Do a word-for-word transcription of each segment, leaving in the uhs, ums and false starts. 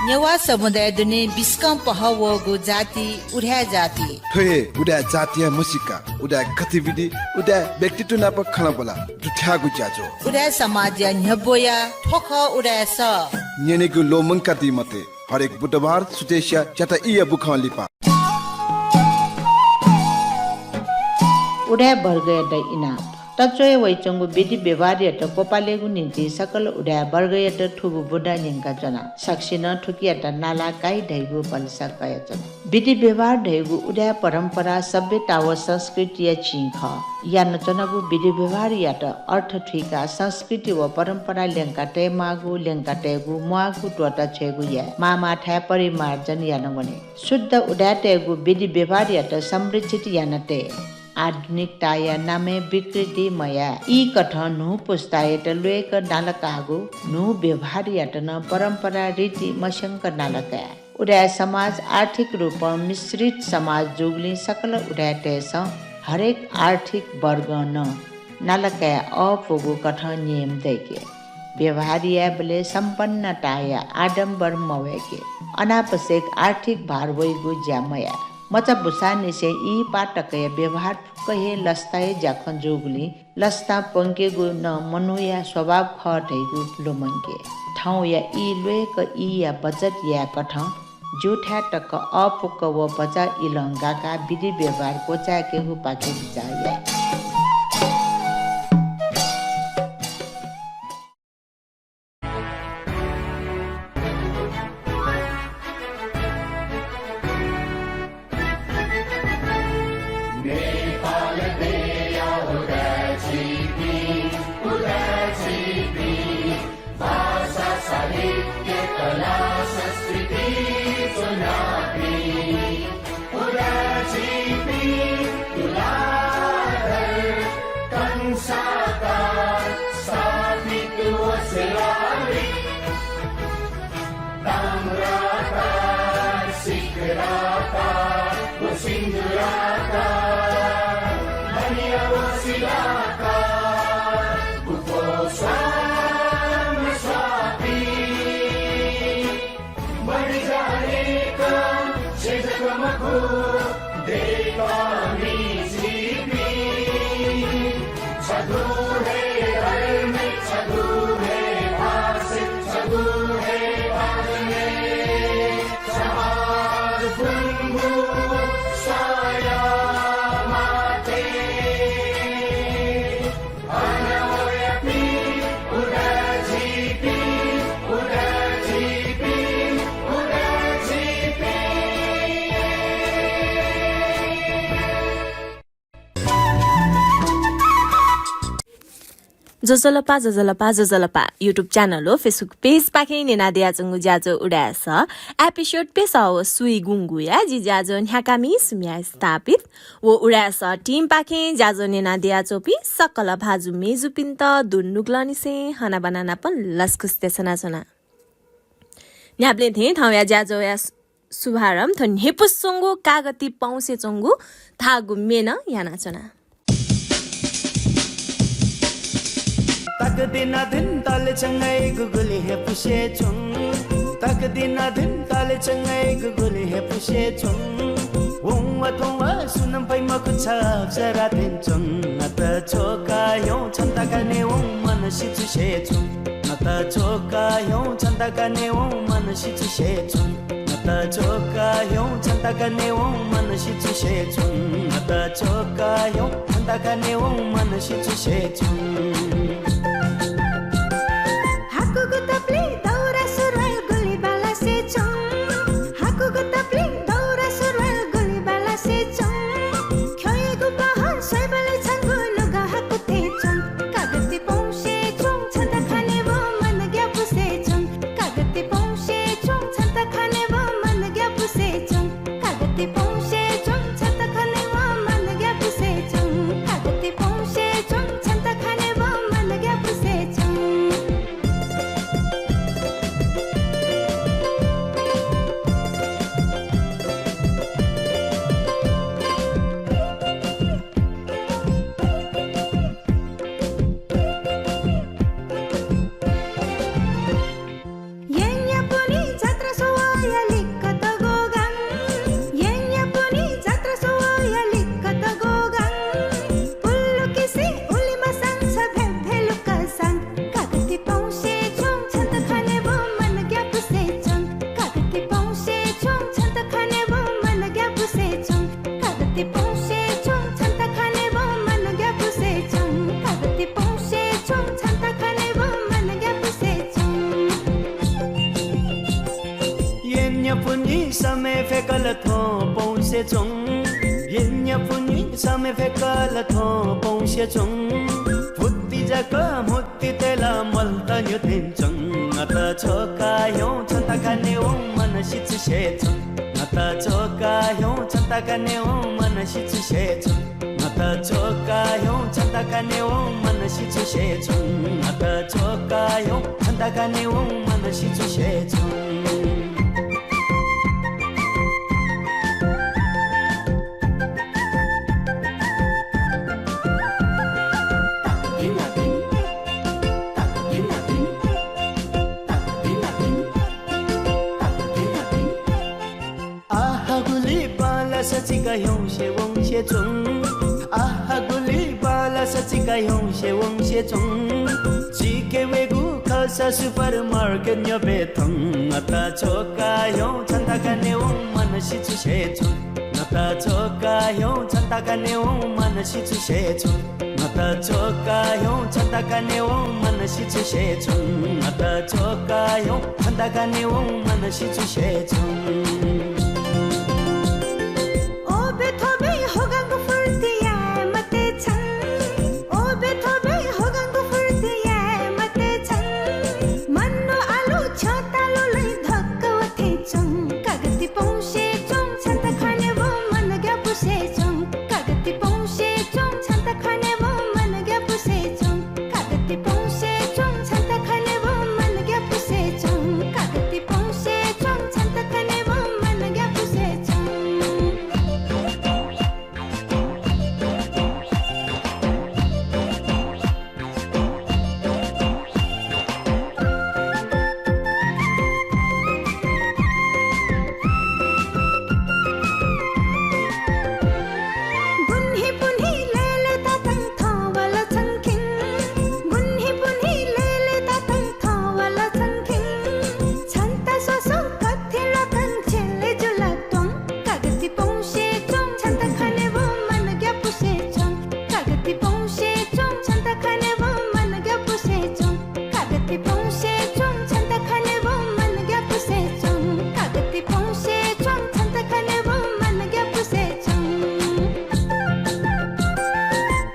नेवाः समुदाय दुने बिस्कं पहः वःगु जाति उदाय् जाति। थ्व हे उदाय् जातिया म्हसीका, उदाय् गतिविधि, उदाय् व्यक्तित्व नाप खँल्हाबल्हा दुथ्याःगु ज्याझ्वः। उदाय् समाजया न्ह्यब्वया थ्व खः उदाय् सः। न्यनेगु ल्वःमंकादी मते। हरेक बुधबार सुथसिया च्याता ईया बुखं लिपा। उदाय् वर्गयात इनाप। तच्वया वइच्वंगु विधि व्यवहारयात क्वपालेगु निंतिं सकल उदाय् वर्गयात थुगु बुँदा न्यंकाच्वना। सकसिनं थुकियात नाला काइ धइगु भलसा कयाच्वना। विधि व्यवहार धइगु उदाय् परम्परा सभ्यता व संस्कृतिया चिं खः। यानाच्वनागु विधि व्यवहारयात अर्थ थुइकाः संस्कृति व परम्परा ल्यंका तयेमाःगु, ल्यंका तयेगु म्वाःगु त्वःता छ्वयेगु याये। माःमाःथाय् परिमार्जन याना वने। शुद्ध उदाय्‌तय्‌गु विधि व्यवहारयात संरक्षित याना तये। आधुनिकताया नामय् विकृति मयाये। ईकथं न्हू पुस्तायात ल्वय्‌क नालाकाःगु न्हू व्यवहारयात नं परम्परा रीति मस्यंक नालाकाये। उदाय् समाज आर्थिक रूपं मिश्रित समाज जूगुलिं सकल उदाय्‌तय्‌सं हरेक आर्थिक वर्गं नं नालाकाये अःपुगु कथं नियम दय्‌के। व्यवहार यायेबलय् सम्पन्नताया आडम्बर मवय्‌के। अनावश्यक आर्थिक भार वइगु ज्या मयाये। मचा बुसांनिसें ई पाः तकया व्यवहार फुक्क हे लसताया ज्याखँ जूगुलिं लसतां प्वंकेगु नं मनूया स्वभाव खः धइगु लुमंके। थौंया ई ल्वय्‌क ईया बचत यायेकथं ज्यूथाय् तक अःपुक व भचा इलं गाकाः विधि व्यवहार क्वचाय्‌केगुपाखे बिचाः याये। नेपाल देया उदाय्‌चिपिं, उदाय्‌चिपिं, भाषा, साहित्य, कला, संस्कृति ज्वनापिं, उदाय्‌चिपिं, तुलाधर, कंसाकार, स्थापित व शिलालिपि, ताम्राकार, सिकराकार व सिन्दूराकार, मणि व शिलाकार, गुफो स्वां स्वापी। मरि जानेक छेँ जक मखु, दय्‌कामि झीपिं। छगू हे धर्म, छगू हे भाषा, छगू हे भाषा, छगू हे ज्वजलपा, ज्वजलपा, ज्वजलपा। YouTube channel व Facebook page पाखें न्यनादियाच्वंगु ज्याझ्वः उदाय् सः episode प्यसः व स्वीगुंगूया जि ज्याझ्वः न्ह्याकामि सुम्या स्थापित व उदाय् सः team पाखें ज्याझ्वः न्यनादियाच्वंपिं सकल भाजु मेजुपिन्त दुनुगलंनिसें हनाबना नापं लसकुस देछानाच्वना। न्ह्याबलें थें थौंया ज्याझ्वःया शुभारम्भ थ्व न्ह्यइपुसे च्वंगु कागती पौंसे च्वंगु थाःगु म्ये नं यानाच्वना। तक दिनादिन तले चंगय् गुगुलि हे पुसे च्वं। तक दिनादिन तले चंगय् गुगुलि हे पुसे च्वं। वं व थौं व सुनं फइ मखु छ अप्सरा थें च्वं। नत च्वका ह्यौं छन्त कने वं मन सिचुसे च्वं। नत च्वका ह्यौं छन्त कने वं मन सिचुसे च्वं। नत च्वका ह्यौं छन्त कने वं मन सिचुसे च्वं। नत च्वका ह्यौं छन्त कने वं मन सिचुसे च्वं। हाकुगु तप्लि दौरा सुरुवाल गुलि बालासे च्वं। हाकुगु तप्लि दौरा सुरुवाल गुलि बालासे च्वं। ख्यःयागु पहः स्वयेबलय् छंगु नुगः हाकु थें च्वं। कागती पौंसे च्वं छन्त कने वं मन ग्यापुसे च्वं। कागती पौंसे च्वं छन्त कने वं मन ग्यापुसे च्वं। कागती पौंसे च्वं छन्त कने वं मन ग्यापुसे च्वं। कागती पौंसे च्वं छन्त कने वं मन ग्यापु न्यापुनि समय फेकल थ्वँ पौसे च्वं। ये न्यापुनि समय फेकल थ्वँ पौसे च्वं। फुत्ति जक मुत्ति तेल मल्त न्यु थें च्वं। अत च्वका ह्यौं छन्ता खाने वं मनसि चुसे च्वं। अत च्वका ह्यौं छन्ता खाने वं मनसि चुसे च्वं। अत च्वका ह्यौं छन्ता खाने वं मनसि चुसे च्वं। अत च्वका ह्यौं छन्ता खाने वं मनसि चुसे च्वं। आहा गुलि बांलासा चिका ह्यौंसे वंसे च्वं। आहा गुलि बांलासा चिका ह्यौंसे वंसे च्वं। चिके वेगु खःसा supermarket न्यबे थं। अता च्वका ह्यौं छन्ता खाने वं मनसि चुसे च्वं। अता च्वका ह्यौं छन्ता खाने वं मनसि चुसे च्वं। अता च्वका ह्यौं छन्ता खाने वं मनसि चुसे च्वं। अता च्वका ह्यौं छन्ता खाने वं मनसि चुसे च्वं। ओ बेथोबे होगांगु फुर्तिया मते छन। ओ बेथोबे होगांगु फुर्तिया मते छन। मन्नु आलु छतालु लै धक्क वथे च्वं। कागति पौसे च्वं छन्ता खाने वं मन ग्यापुसे च्वं। कागति पौसे च्वं छन्ता खाने वं मन ग्यापुसे च्वं। कागति पौसे च्वं छन्ता खाने वं मन ग्यापुसे च्वं। कागति पौसे च्वं छन्ता खाने वं मन ग्यापुसे च्वं।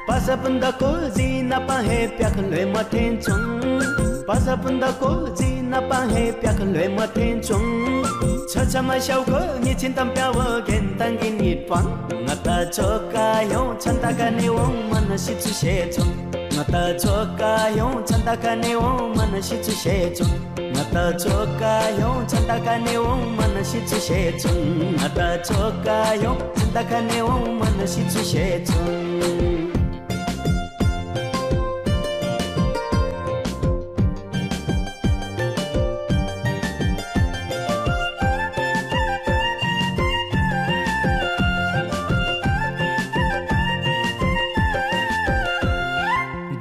पासापुन्दा कोल जि नापं हे प्याखं ल्वय् मथें च्वं। पासापुन्दा कोल जि नापं हे प्याखं ल्वय् मथें च्वं। छछमा स्याउक निछिन्तं प्याव गेन्तांगि नित्वां। अता च्वका ह्यौं छन्ता खाने वं मनसि चुसे च्वं। अता च्वका ह्यौं छन्ता खाने वं मनसि चुसे च्वं। अता च्वका ह्यौं छन्ता खाने वं मनसि चुसे च्वं। अता च्वका ह्यौं छन्ता खाने वं मनसि चुसे च्वं।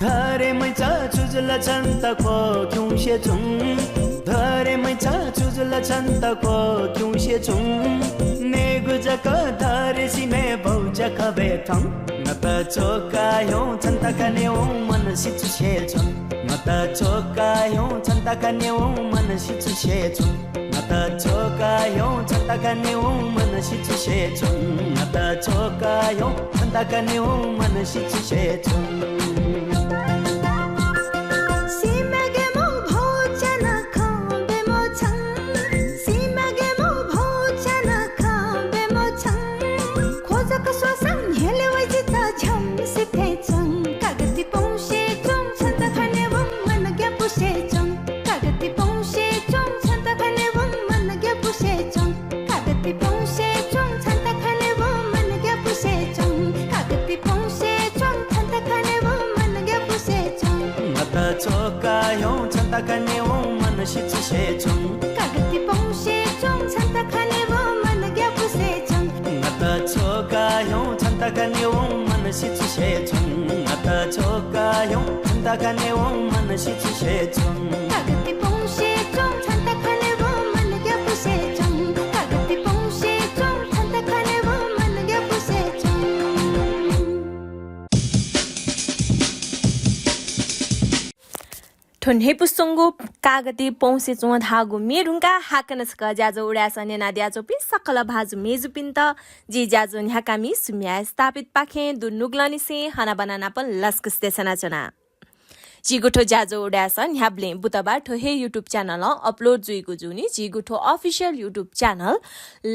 धरे मैचा छु जुल छन्त क्वः क्युसे च्वं। धरे मैचा छु जुल छन्त क्वः क्युसे च्वं। नेगु जक धरे सिमे भौचा खबे थं। अता च्वका ह्यौं छन्ता खाने वं मनसि चुसे च्वं। अता च्वका ह्यौं छन्ता खाने वं मनसि चुसे च्वं। अता च्वका ह्यौं छन्ता खाने वं मनसि चुसे च्वं। अता च्वका ह्यौं छन्ता खाने वं मनसि चुसे च्वं। अता च्वका ह्यौं छन्ता खाने वं मनसि चुसे च्वं। अता च्वका ह्यौं छन्ता खाने वं मनसि चुसे च्वं। अता च्वका ह्यौं छन्ता खाने वं मनसि चुसे च्वं। थ्व न्ह्यइपुसे च्वंगु कागती पौंसे च्वं धाःगु म्ये धुंकाः हाकनं छकः ज्याझ्वः उदाय्‌सं न्यनादियाच्वंपिं सकल भाजु मेजुपिन्त जि ज्याझ्वः न्ह्याकामि सुम्या स्थापितपाखें दुनुगलंनिसें हनाबना नापं लसकुस देछानाच्वना। झीगु थ्व ज्याझ्वः उदाय्‌सं न्ह्याबलें बुधबार थ्व हे YouTube channel-ं upload जुइगु जूनि। झीगु थ्व official YouTube channel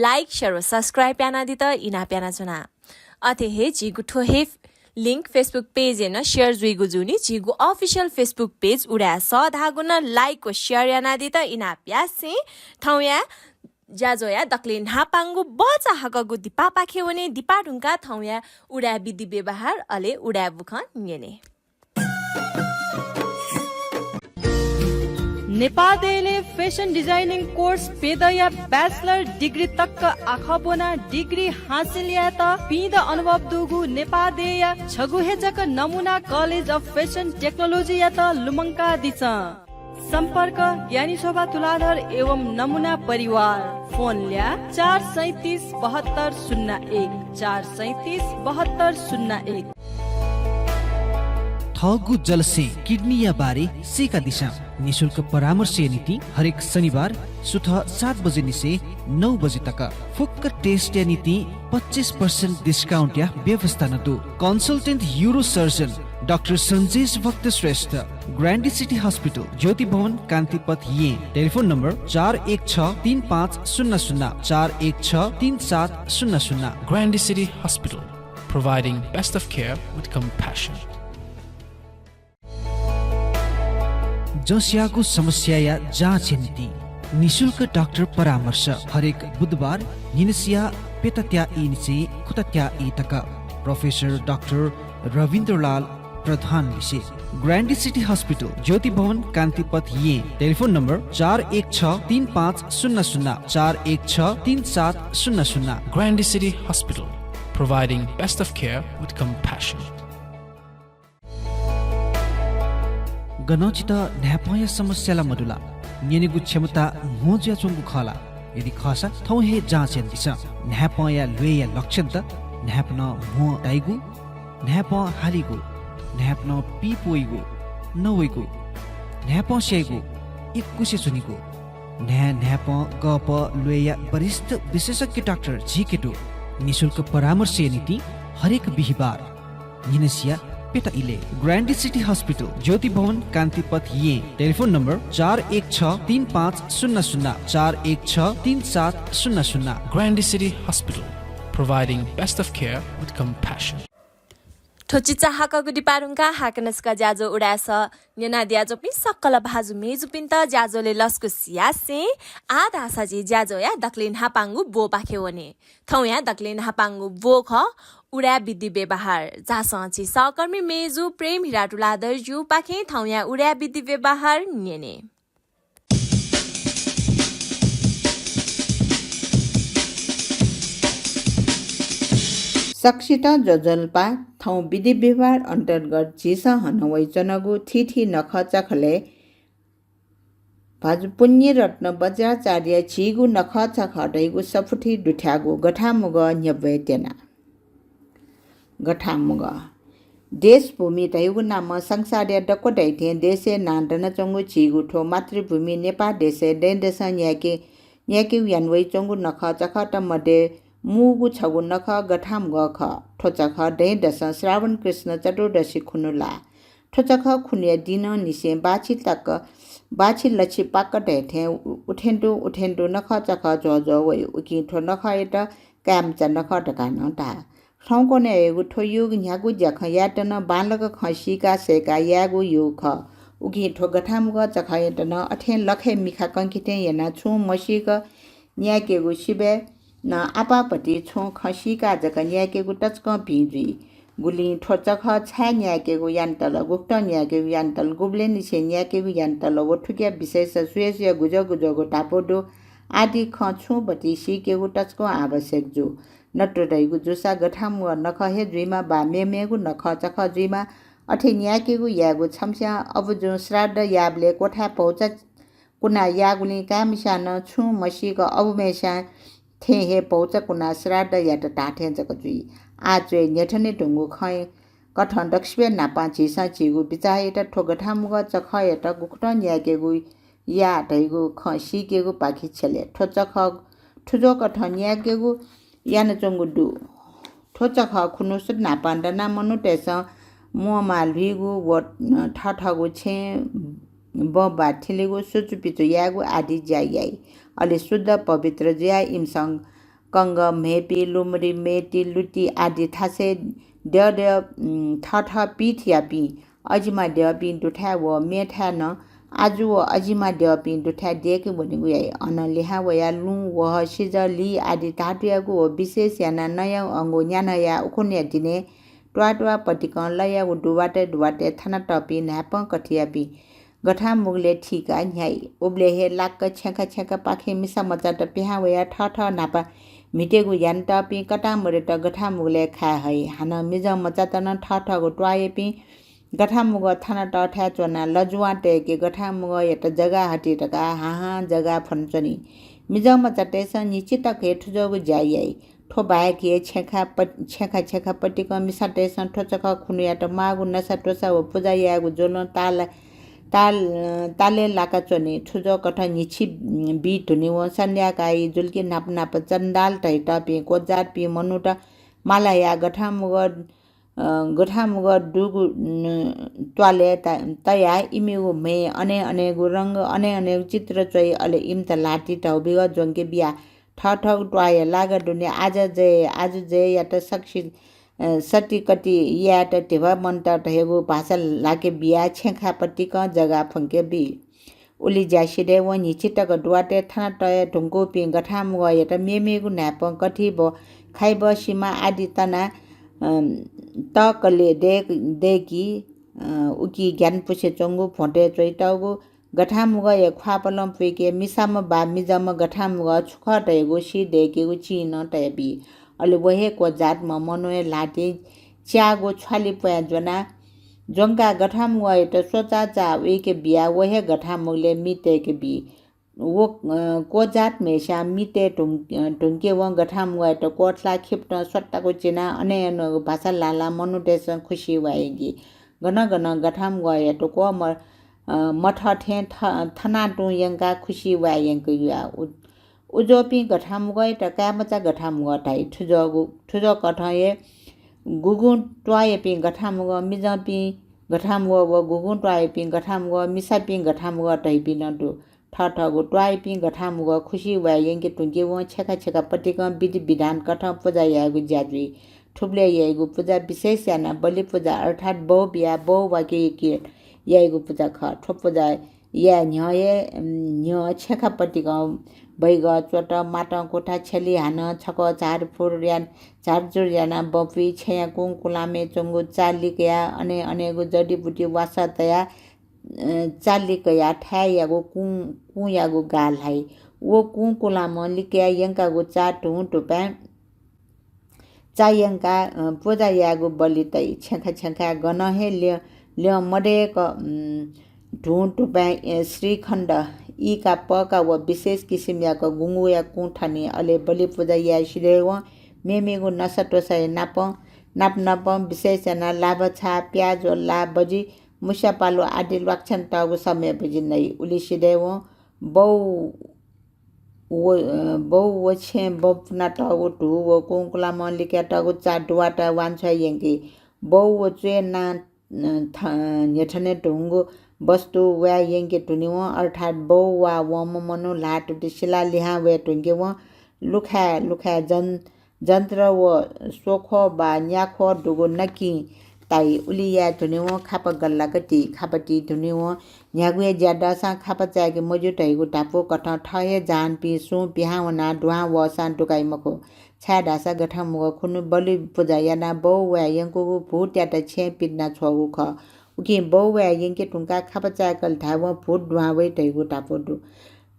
like, share व subscribe यानादीत इनाप यानाच्वना। अथे हे झीगु थ्व हे link Facebook page-य् नं share जुइगु जूनि। झीगु official Facebook page उदाय् सः धाःगु नं like व share यानादीत इनाप यासें थौंया ज्याझ्वःया दकले न्हापांगु बचा हाकःगु दिपापाखे वने। दिपा धुंकाः थौंया उदाय् विधि व्यवहार अले उदाय् बुखँ न्यने। नेपाः देय्‌लय् fashion designing course प्यदँया bachelor degree तक आखः ब्वनाः degree हासिल यायेत पीदँ अनुभव दुगु नेपाः देय्‌या छगू हे जक नमुना College of Fashion Technology-यात लुमंकादिसँ। सम्पर्क ज्ञानी शोभा तुलाधर एवं नमुना परिवार। फोन ल्याः चार सैँतिस बहत्तर शून्य एक, चार सैँतिस बहत्तर शून्य एक। थःगु जलस्यें किडनीया बारे सीकादिसँ। निशुल्क परामर्शया निंतिं हरेक शनिबार सुथ सात बजेनिसें नौ बजे तक फुक्क test-या निंतिं पच्चिस percent discount-या व्यवस्था नं दु। Consultant urosurgeon डाक्टर सन्जेश भक्त श्रेष्ठ, ग्रान्डी सिटी हस्पिटल, ज्योति भवन, कान्तिपथ, येँ। टेलिफोन नम्बर चार एक छ तीन पाँच शून्य शून्य, चार एक छ तीन सात शून्य शून्य। Grande City Hospital, providing best of care with compassion. जँस्याःगु समस्याया जाँचया निंतिं निशुल्क डाक्टर परामर्श हरेक बुधबार न्हिनसिया प्यता त्याःईनिसें खुता त्याःई तक। प्रोफेसर डाक्टर रविन्द्रलाल प्रधान लिसे। ग्रान्डी सिटी हस्पिटल, ज्योति भवन, कान्तिपथ, येँ। टेलिफोन नम्बर चार एक छ तीन पाँच शून्य शून्य, चार एक छ तीन सात शून्य शून्य। Grande City Hospital, providing best of care with compassion. गनं छितः न्हाय्पंया समस्या ला मदु ला? न्यनेगु क्षमता म्हो जुयाच्वंगु खः ला? यदि खःसा थौं हे जाँच यानादिसँ। न्हाय्पंया ल्वय्‌या लक्षणत न्हाय्पनं म्हो ताइगु, न्हाय्पं हालीगु, न्हाय्पनं पीप वइगु, नवइगु, न्हाय्पं स्याइगु, इकुसे च्वनीगु। न्हाय्, न्हाय्पं, गःपः, ल्वय्‌या वरिष्ठ विशेषज्ञ डाक्टर झीके दु। निशुल्क परामर्शया निंतिं हरेक बिहिबार न्हिनसिया प्यता इलय्। ग्रान्डी सिटी हस्पिटल, ज्योति भवन, कान्तिपथ, येँ। टेलिफोन नम्बर चार एक छ तीन पाँच शून्य शून्य, चार एक छ तीन सात शून्य शून्य। Grande City Hospital, providing best of care with compassion. थ्व चिचाहाकःगु दिपाः धुंकाः हाकनं छकः ज्याझ्वः उदाय्‌सः न्यनादियाच्वंपिं सकल भाजु मेजुपिन्त ज्याझ्वलय् लसकुस यासें आः धाःसा झी ज्याझ्वःया दकले न्हापांगु ब्वपाखे वने। थौंया दकले न्हापांगु ब्व खः उदाय् विधि व्यवहार। झासँ झी सहकर्मी मेजु प्रेम हिरा तुलाधरजुपाखें थौंया उदाय् विधि व्यवहार न्यने। सकसितं ज्वजलपा। थौं विधि व्यवहार अन्तर्गत झीसं हनावयाच्वनागु थीथी नखःचखलय् भाजु पुण्यरत्न बज्राचार्यया झीगु नखःचखः धइगु सफुथि दुथ्याःगु गथामुगः न्ह्यब्वये त्यना। गथामुगः। देशभूमि धइगु नामं संसारया दक्व धाइथें देशय् नां दनाच्वंगु झीगु थ्व मातृभूमि नेपाः देशय् दँय्‌दसं न्यायेके, न्यायेकेगु यानावयाच्वंगु नखःचखःत मध्ये मूगु छगू नखः गथामुगः खः। थ्व चखः दँय्‌दसं श्रावण कृष्ण चतुर्दशी खुन्हु लाः। थ्व चखः खुन्हुया दिनंनिसें बाछि तक, बाछि लछि पाक्क धाइथें उ-, उथेंतुं उथेंतुं नखःचखः झ्वःझ्वः वइ। उकिं थ्व नखःयात काय्‌मचा नखः धकाः नं धाः। थौंकन्हय्‌यागु थ्व योग न्ह्यागु ज्याखँ यायेत नं बांलाक खँ सीका सय्‌का यायेगु योग खः। उकिं थ्व गथामुगः चखःयात नं अथें लखय् मिखा कंकि थें यानाः छुं मसीक न्यायेकेगु सिबय् नं आपाःभति छुं खँ सीकाः जक न्यायेकेगु तसकं भिं जुइ। गुलिं थ्व चखः छाय् न्यायेकेगु यानातल, गुकथं न्यायेकेगु यानातल, गुबलय्‌निसें न्यायेकेगु यानातल व थुकिया विषयस सुया सुया गुजः गुजःगु धापू दु आदि खँ छुं भति सीकेगु तसकं आवश्यक जू। नत्र धइगु जूसा गथामुगः नखः हे जुइमा वा मेमेगु नखःचखः जुइमा, अथे न्यायेकेगु यायेगु छम्हस्यां अबुजुं श्राद्ध याःबलय् क्वथाय् भौचा कुनाः याःगुलिं काय्‌म्हस्यां नं छुं मसीक अबुम्हस्यां थें हे भौचा कुनाः श्राद्ध यात धाःथें जक जुइ। आः च्वय् न्ह्यथने धुंगु खँय् कथं दक्वसिबय् न्हापां झीसं झीगु बिचाःयात थ्व गथामुगः चखःयात गुकथं न्यायेकेगु या धइगु खँ सीकेगुपाखे छ्यले थ्व चखः थुजोकथं न्यायेकेगु यानाच्वंगु दु। थ्व चखः खुन्हु सुथ न्हापां दनाः मनूतय्‌सं म्वःमाः ल्हुइगु व थःथःगु छेँय् बँबा थिलेगु सुचुपिचु यायेगु आदि ज्या याइ। अले शुद्ध पवित्र जुयाः इमिसं कंग, म्हय्‌पी, लुमरि, मेति, लुति आदि थासय् द्यः द्यः, उम्, थःथः पीठयापिं अजिमा द्यःपिं दुथाय् व मेथाय् नं आजु व अजिमा द्यःपिं दुथाय् द्यःके वनेगु याइ। अन लिहां वयाः लुँ, वहः, सिजः, ली आदि धातुयागु व विशेष यानाः नयागु अंगू न्यान्हया उखुन्हुया दिनय् त्वाः त्वाः पतिकं लयागु दुवातय् दुवातय् थनातःपिं न्हाय्‌पं कथंयापिं गथांमुगलय् थीकाः न्ह्याइ। उबलय् हे लाक्क छेँखा छेँखापाखें मिसा मचात पिहां वयाः थःथः न्हापा म्हितेगु यानातःपिं कथांमुगत गथांमुगलय् खाये हइ। हानं मिजं मचात नं थःथःगु त्वाःयापिं गथांमुगः थनातःथाय् च्वनाः लजुवां तय्‌के गथांमुगःयात जगाः हति धकाः हाहां जगाः फ्वनाच्वनी। मिजं मचातय्‌सं न्हिच्छि तक हे थुजोगु ज्या याइ। थ्व बाहेक हे छेँखा पत-, छेँखा छेँखा पतिकं मिसातय्‌सं थ्व चखः खुन्हुयात माःगु नसा त्वसा व पुजा यायेगु ज्वलं ताल-, ताल-, तालय् लाकाच्वनी। थुजोकथं न्हिच्छि बी धुनेवं सन्ध्याकाःया जुल्के न्हापा न्हापा चण्डाल धइतःपिं क्वजातपिं मनूत मालाया गथांमुगः, अ, गथांमुगः दुगु, न, त्वालय् त-, तयाः इमिगु म्हय् अने अनेगु रंग, अने अनेगु चित्र च्वइ। अले इमित ल्हातिइ धौबिगः ज्वंके बियाः थःथःगु त्वाःया लागा दुने आजा जय, आजु जययात सकसि, अ, सतिकति यायेत धिबा मन्त धयागु भाषा ल्हाके बियाः छेँखा पतिकं जगाः फ्वंके बी। उलि ज्या सिधय्‌वं न्हिच्छि तक दुवातय् थनातये धुंकूपिं गथांमुगःयात मेमेगु न्हाय्‌पं कथि ब, खाइ ब, सिमा आदि तना, अ, तःकलय् दय्-, दय्‌की, अ, उकी ग्यानापुसे च्वंगु भ्वँतय् च्वइतःगु गथांमुगःया ख्वाःपालं पुइके मिसाम्ह वा मिजंम्ह गथांमुगः छु खः धयागु सी दय्‌केगु चिं नं तयाबी। अले व हे क्वजातम्ह मनूया ल्हातिइ च्याःगु छ्वालि प्वाँय् ज्वना, ज्वंकाः गथांमुगःयात स्वचाः चाः उइके बियाः व हे गथांमुगलय् मि तय्‌के बी। व, अ, क्वजातम्हय्‌सिया मि तये धुं-, अ, धुंकेवं गथांमुगःयात क्वथलाः खिपतं स्वत्ताकु चिनाः अने अनेगु भाषा ल्हाः ल्हाः मनूतय्‌सं खुसि वायेकी। गनं गनं गथांमुगःयात क्वः म-, अ, मथः थें थ-, थनातुं यंकाः खुसि वाये यंकूगु या। उ-, उजोपिं गथांमुगःयात काय्‌मचा गथांमुगः धाइ। थुजोगु, थुजोकथं हे गुगुं त्वाःयापिं गथांमुगः, मिजंपिं गथांमुगः व गुगुं त्वाःयापिं गथांमुगः, मिसापिं गथांमुगः धइपिं नं दु। थःथःगु त्वाःयापिं गथांमुगः खुसि वाये यंके धुंकेवं छेँखा छेँखा पतिकं विधि विधान कथं पुजा यायेगु ज्या जुइ। थुबलय् याइगु पुजा विशेष यानाः बलि पुजा अर्थात् बौ बियाः बौ वाके याइगु पुजा खः। थ्व पुजा याये न्ह्यः हे, उम्, न्ह्यः छेँखा पतिकं बैगः, च्वत, मातं, कुथा, छ्यली, हानं छकः झारफुर या-, झारझुर यानाः बँपुइ, छेँया कुंकुलामय् च्वंगु चा लिकयाः अने अनेगु जडिबुटी वासः तयाः, अ, चा लिकयाः थाय्‌यागु कुं, कुंयागु गाः ल्हाइ। व कुंकुलामं लिकयाः यंकागु चा धुं धुपाँय् चा यंकाः, अ, पुजा यायेगु बलि तइ। छेँखा छेँखाय् गनं हे ल्य-, ल्यं मदय्‌क, उम्, धुं धुपाँय्, अ, श्रीखण्ड ईका पःका व विशेष किसिमयाक गुंगूया कुं थनी। अले बलि पुजा याये सिधय्‌वं मेमेगु नसा त्वसाया नापं, नाप नापं विशेष यानाः लाभछाः, प्याज व लाः बजि, मुस्यापालु आदि ल्वाकछ्यानातःगु समय् बजि नइ। उलि सिधय्‌वं बौ व, अ, बौ व छेँ बपुनातःगु धू व कुंकुलामं लिकयातःगु चा दुवात वांछ्वया यंकी। बौ व च्वय् नां, अ, थ-, न्ह्यथने धुंगु वस्तु वाये यंके धुनेवं, अर्थात् बौ वा वंम्ह मनू ल्हाः तुति सिलाः लिहां वये धुंकेवं लुखाय् लुखाय् जन-, जन्त्र व स्वख्वः वा न्याख्वः दुगु नकिं ताइ। उलि याये धुनेवं खापा गल्लाक ती। खापा ती धुनेवं न्ह्यागुया ज्या दःसां खापा चाय्‌के मज्यू धइगु धापू कथं थः हे जहानपिं सुं पिहां वनाः दुहां वःसां दुकाइ मखु। छाय्‌धाःसा गथांमुगः खुन्हु बलि पुजा यानाः बौ वाये यंकूगु भूतयात छेँय् पितिना छ्वःगु खः। उकिं बौ वाये यंके धुंकाः खापा चाय्‌कल धायेवं भूत दुहां वइ धइगु धापू दु।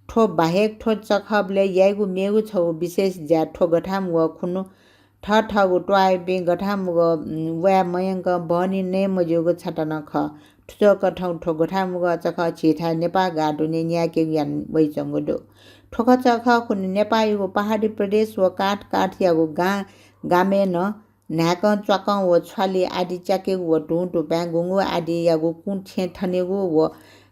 थ्व बाहेक थ्व चखःबलय् याइगु मेगु छगू विशेष ज्या थ्व गथांमुगः खुन्हु थःथःगु त्वाःयापिं गथांमुगः, उम्, वाये मयंकं बहनी नये मज्यूगु छता नं खः। थुजोकथं थ्व गथांमुगः चखः झीथाय् नेपाः गाः दुने न्यायेकेगु याना वइच्वंगु दु। थ्व खँ चखः खुन्हु नेपाःयागु पहाडी प्रदेश व काठ काठयागु गां गामय् नं न्हाय्‌कं च्वाकं व छ्वालि आदि च्याकेगु व धुं धुपाँय् गुंगू आदियागु कुं छेँ थनेगु व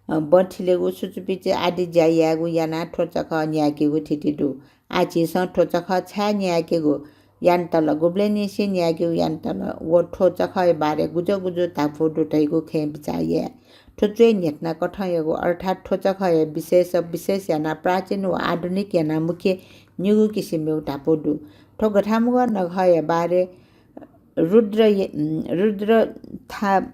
अ, बँ थिलेगु, सुचुपिचु आदि ज्या यायेगु यानाः थ्व चखः न्यायेकेगु थिति दु। आः झीसं थ्व चखः छाय् न्यायेकेगु यानातल, गुबलेंनिसें न्यायेकेगु यानातल व थ्व चखःया बारे गुजः गुजः धापू दु धइगु खँय् बिचाः याये। थ्व च्वय् न्ह्यथना कथंयागु अर्थात् थ्व चखःया विशेष विशेष यानाः प्राचीन व आधुनिक यानाः मुख्य निगू किसिमयागु धापू दु। थ्व गथामुगः नखःया बारे रुद्र य-, रुद्र था-,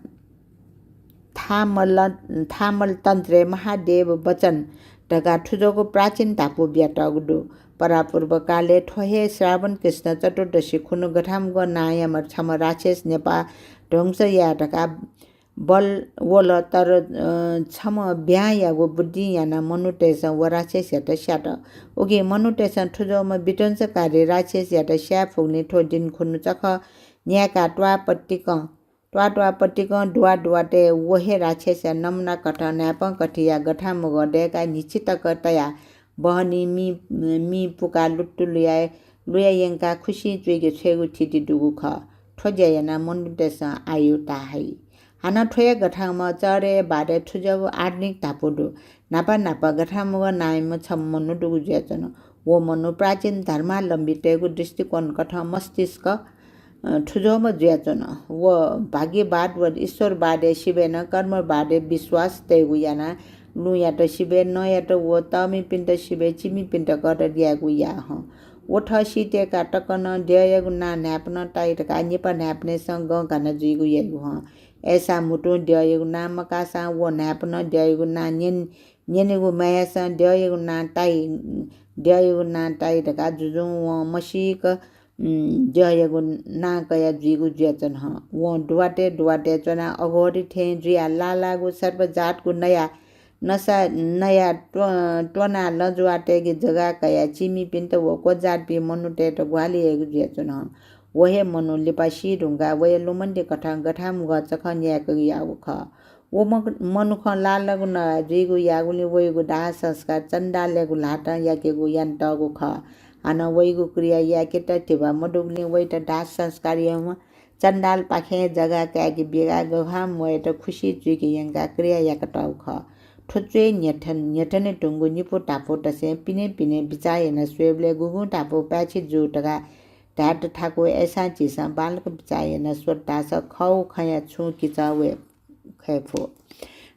थामल-, थामलतन्त्रय् महादेव वचन धकाः थुजोगु प्राचीन धापू बियातःगु दु। परापूर्व कालय् थ्व हे श्रावण कृष्ण चतुर्दशी खुन्हु गथामुगः नांयाम्ह छम्ह राक्षस नेपाः ध्वंस याये धकाः बल वल, तर, अ, छम्ह ब्याँयागु बुद्धिं यानाः मनूतय्‌सं व राक्षसयात स्यात। उकिं मनूतय्‌सं थुजोम्ह विध्वंसकारी राक्षसयात स्याये फुगुलिं थ्व दिं खुन्हु चखः न्यायेकाः त्वाःपतिकं, त्वाःत्वाःपतिकं दुवाः दुवातय् व हे राक्षसया नमुना कथं न्हाय्पं कथिया गथामुगः दय्‌काः न्हिछि तक तयाः बहनी मि, मि पुकाः लुत्तु लुया, लुया यंकाः खुसिं चुइके छ्वयेगु थिति दुगु खः। थ्व ज्या यानाः मनूतय्‌सं आयु ताहाइ। हानं थ्व हे गथामुगः चःह्रेया बारे थुजोगु आधुनिक धापू दु। न्हापा न्हापा गथामुगः नांयाम्ह छम्ह मनू दुगु जुयाच्वन। व मनू प्राचीन धर्मावलम्बीतय्‌गु दृष्टिकोण कथं मस्तिष्क, अ, थुजोम्ह जुयाच्वन। व भाग्यवाद व ईश्वरवादय् सिबय् नं कर्मवादय् विश्वास तयेगु यानाः लुँयात सिबय्, नँयात व तःमिपिन्त सिबय्, चिमिपिन्त कदर यायेगु याः हं। व थः सीत्वय्‌का तक नं द्यःयागु नां न्हाय्पनं ताइ धकाः निपा न्हाय्पनय्‌सं गं गाना जुइगु याइगु हं। अय्‌सां म्हुतुं द्यःयागु नां मकाःसां व न्हाय्पनं द्यःयागु नां न्यन-, न्यनेगु मयाःसां द्यःयागु नां ताइ, द्यःयागु नां ताइ धकाः जुजुं वं मसीक, उम्, द्यःयागु नां कयाः जुइगु जुयाच्वन हं। वं दुवातय् दुवातय् च्वनाः अघोरी थें जुयाः लाःलाःगु सर्पजातगु नया नसा नया त्व-, त्वनाः लँजुवातय्‌के जगाः कयाः चिमिपिन्त व क्वजातपिं मनूतय्‌त ग्वाहालि याइगु जुयाच्वन हं। व हे मनू लिपा सी धुंकाः वया लुमन्ति कथं गथामुगः चखः न्यायेकेगु याःगु खः। व मक-, मनुखं लाःलाःगु नया जुइगु याःगुलिं वइगु दाह संस्कार चण्डालयागु ल्हातं याकेगु यानातःगु खः। हानं वइगु क्रिया याकेत धिबा मदुगुलिं वइत दाह संस्कार यायेवं चण्डालपाखें जगाः कायेके बिगाः गथामुगःयात खुसि जुइके यंकाः क्रिया याकातःगु खः। थ्व च्वय् न्ह्यथन-, न्ह्यथने धुंगु निपु धापू तसें पिने पिने बिचाः यानाः स्वयेबलय् गुगुं धापू पाय्‌छि जू धकाः धायेत थाकु। अय्‌सां झीसं बांलाक बिचाः यानाः स्वत धाःसा खःगु खँया छुं किचः वये खये फु।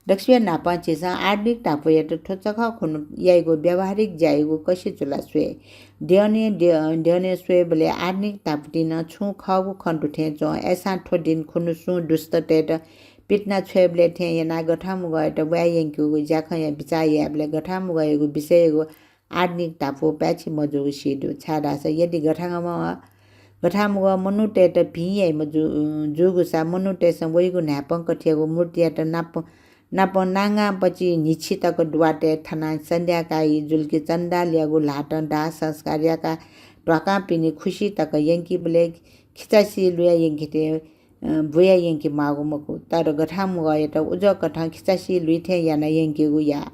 दक्वसिबय् न्हापां झीसं आधुनिक धापूयात थ्व चखः खुन्हु याइगु व्यावहारिक ज्यायागु कसि जुलाः स्वये। द्यःने द्य-, द्यःने स्वयेबलय् आधुनिक धापूतिं नं छुं खःगु खँ दु थें च्वं। अय्‌सां थ्व दिं खुन्हु सुं दुष्टतय्‌त पितिना छ्वयेबलय् थें यानाः गथामुगःयात ब्वाँय् यंकेगु ज्याखँया बिचाः यायेबलय् गथामुगःयागु विषययागु आधुनिक धापू पाय्‌छि मजूगु सी दु। छाय्‌धाःसा यदि गथामुगः, गथामुगः मनूतय्‌त भिं याइम्ह जू-, जूगुसा मनूतय्‌सं वइगु न्हाय्पं कथियागु मूर्तियात नाप, नाप नांगांपचि न्हिछि तक दुवातय् थनाः सन्ध्याकाः ई जुल कि चण्डालयागु ल्हातं दाह संस्कार याकाः ध्वाखां पिने खुसि तक यंकीबलय् खिचासि लुया यंकेथें अ, बुया यंके माःगु मखु, तर गथामुगःयात उजं कथं खिचासि लुइ थें याना यंकेगु याः।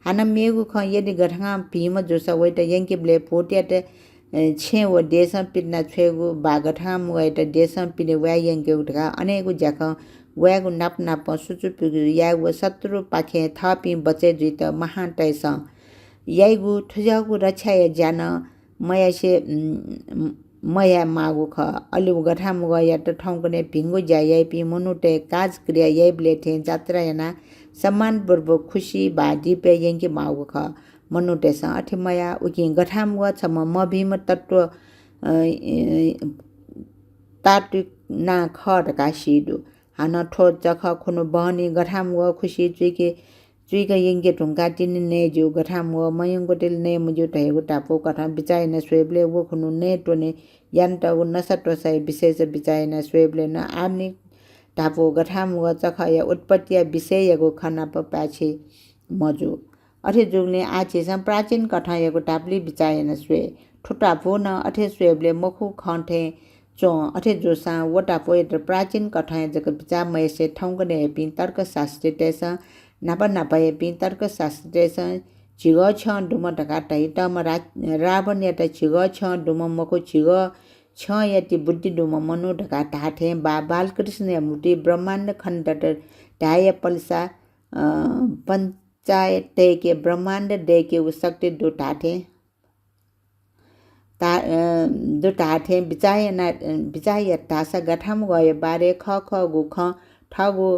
हानं मेगु खँ, यदि गथां भिंम्ह जूसा वइत यंकेबलय् भूतयात, अ, छेँ व देशं पितिना छ्वयेगु वा गथामुगःयात देशं पिने वया यंकेगु धकाः अनेगु ज्याखँ वयागु नाप नापं सुचुपिगु यायेगु व शत्रुपाखें थःपिं बचय् जुइत महान्तय्‌सं याइगु थुज्याःगु रक्षाया ज्या नं मयासे, उम्, मयाये माःगु खः। अले व गथामुगःयात थौंकन्हय् भिंगु ज्या याइपिं मनूतय् काजक्रिया याइबलय् थें जात्रा यानाः सम्मानपूर्वक खुसि वा दीपय् यंके माःगु खः। मनूतय्‌सं अथे मयाः, उकिं गथामुगः छम्ह मभिंम्ह तत्त्व, अ, ए, तात्विक नां खः धकाः सी दु। हानं थ्व चखः खुन्हु बहनी गथामुगः खुसि चुइके चुइक यंके धुंकाः तिनि नये ज्यू, गथामुगः मयंकूतिल नये मज्यू धयागु धापू कथं बिचाः याना स्वयेबलय् व खुन्हु नये त्वने यानातःगु नसा त्वसाया विषयस बिचाः याना स्वयेबलय् नं आधुनिक धापू गथामुगः चखःया उत्पत्तिया विषययागु खँ नाप पाय्‌छि मजू। अथे जूगुलिं आः झीसं प्राचीन कथंयागु धापली बिचाः याना स्वये। थ्व धापू नं अथे स्वयेबलय् मखु खँ थें च्वं। अथे जूसां व धापूयात प्राचीन कथंया जक बिचाः मयासे थौंकन्हय्‌यापिं तर्कशास्त्रीतय्‌सं, न्हापा न्हापायापिं तर्कशास्त्रीतय्‌सं झिगः छ्यं दुम्ह धकाः धइतःम्ह रा-, रावणयात झिगः छ्यं दुम्ह मखु, झिगः छ्यंया ति बुद्धि दुम्ह मनू धकाः धाःथें वा बालकृष्णया मूर्ति ब्रह्माण्ड खण्डत धायेया पलेसा, अ, पञ्च तय्-, तय्‌के ब्रह्माण्ड दय्‌केगु शक्ति दु धाःथें ता-, अ, दु धाःथें बिचाः याना, अ, बिचाः यात धाःसा गथांमुगःया बारे खःखःगु खँ थःगु,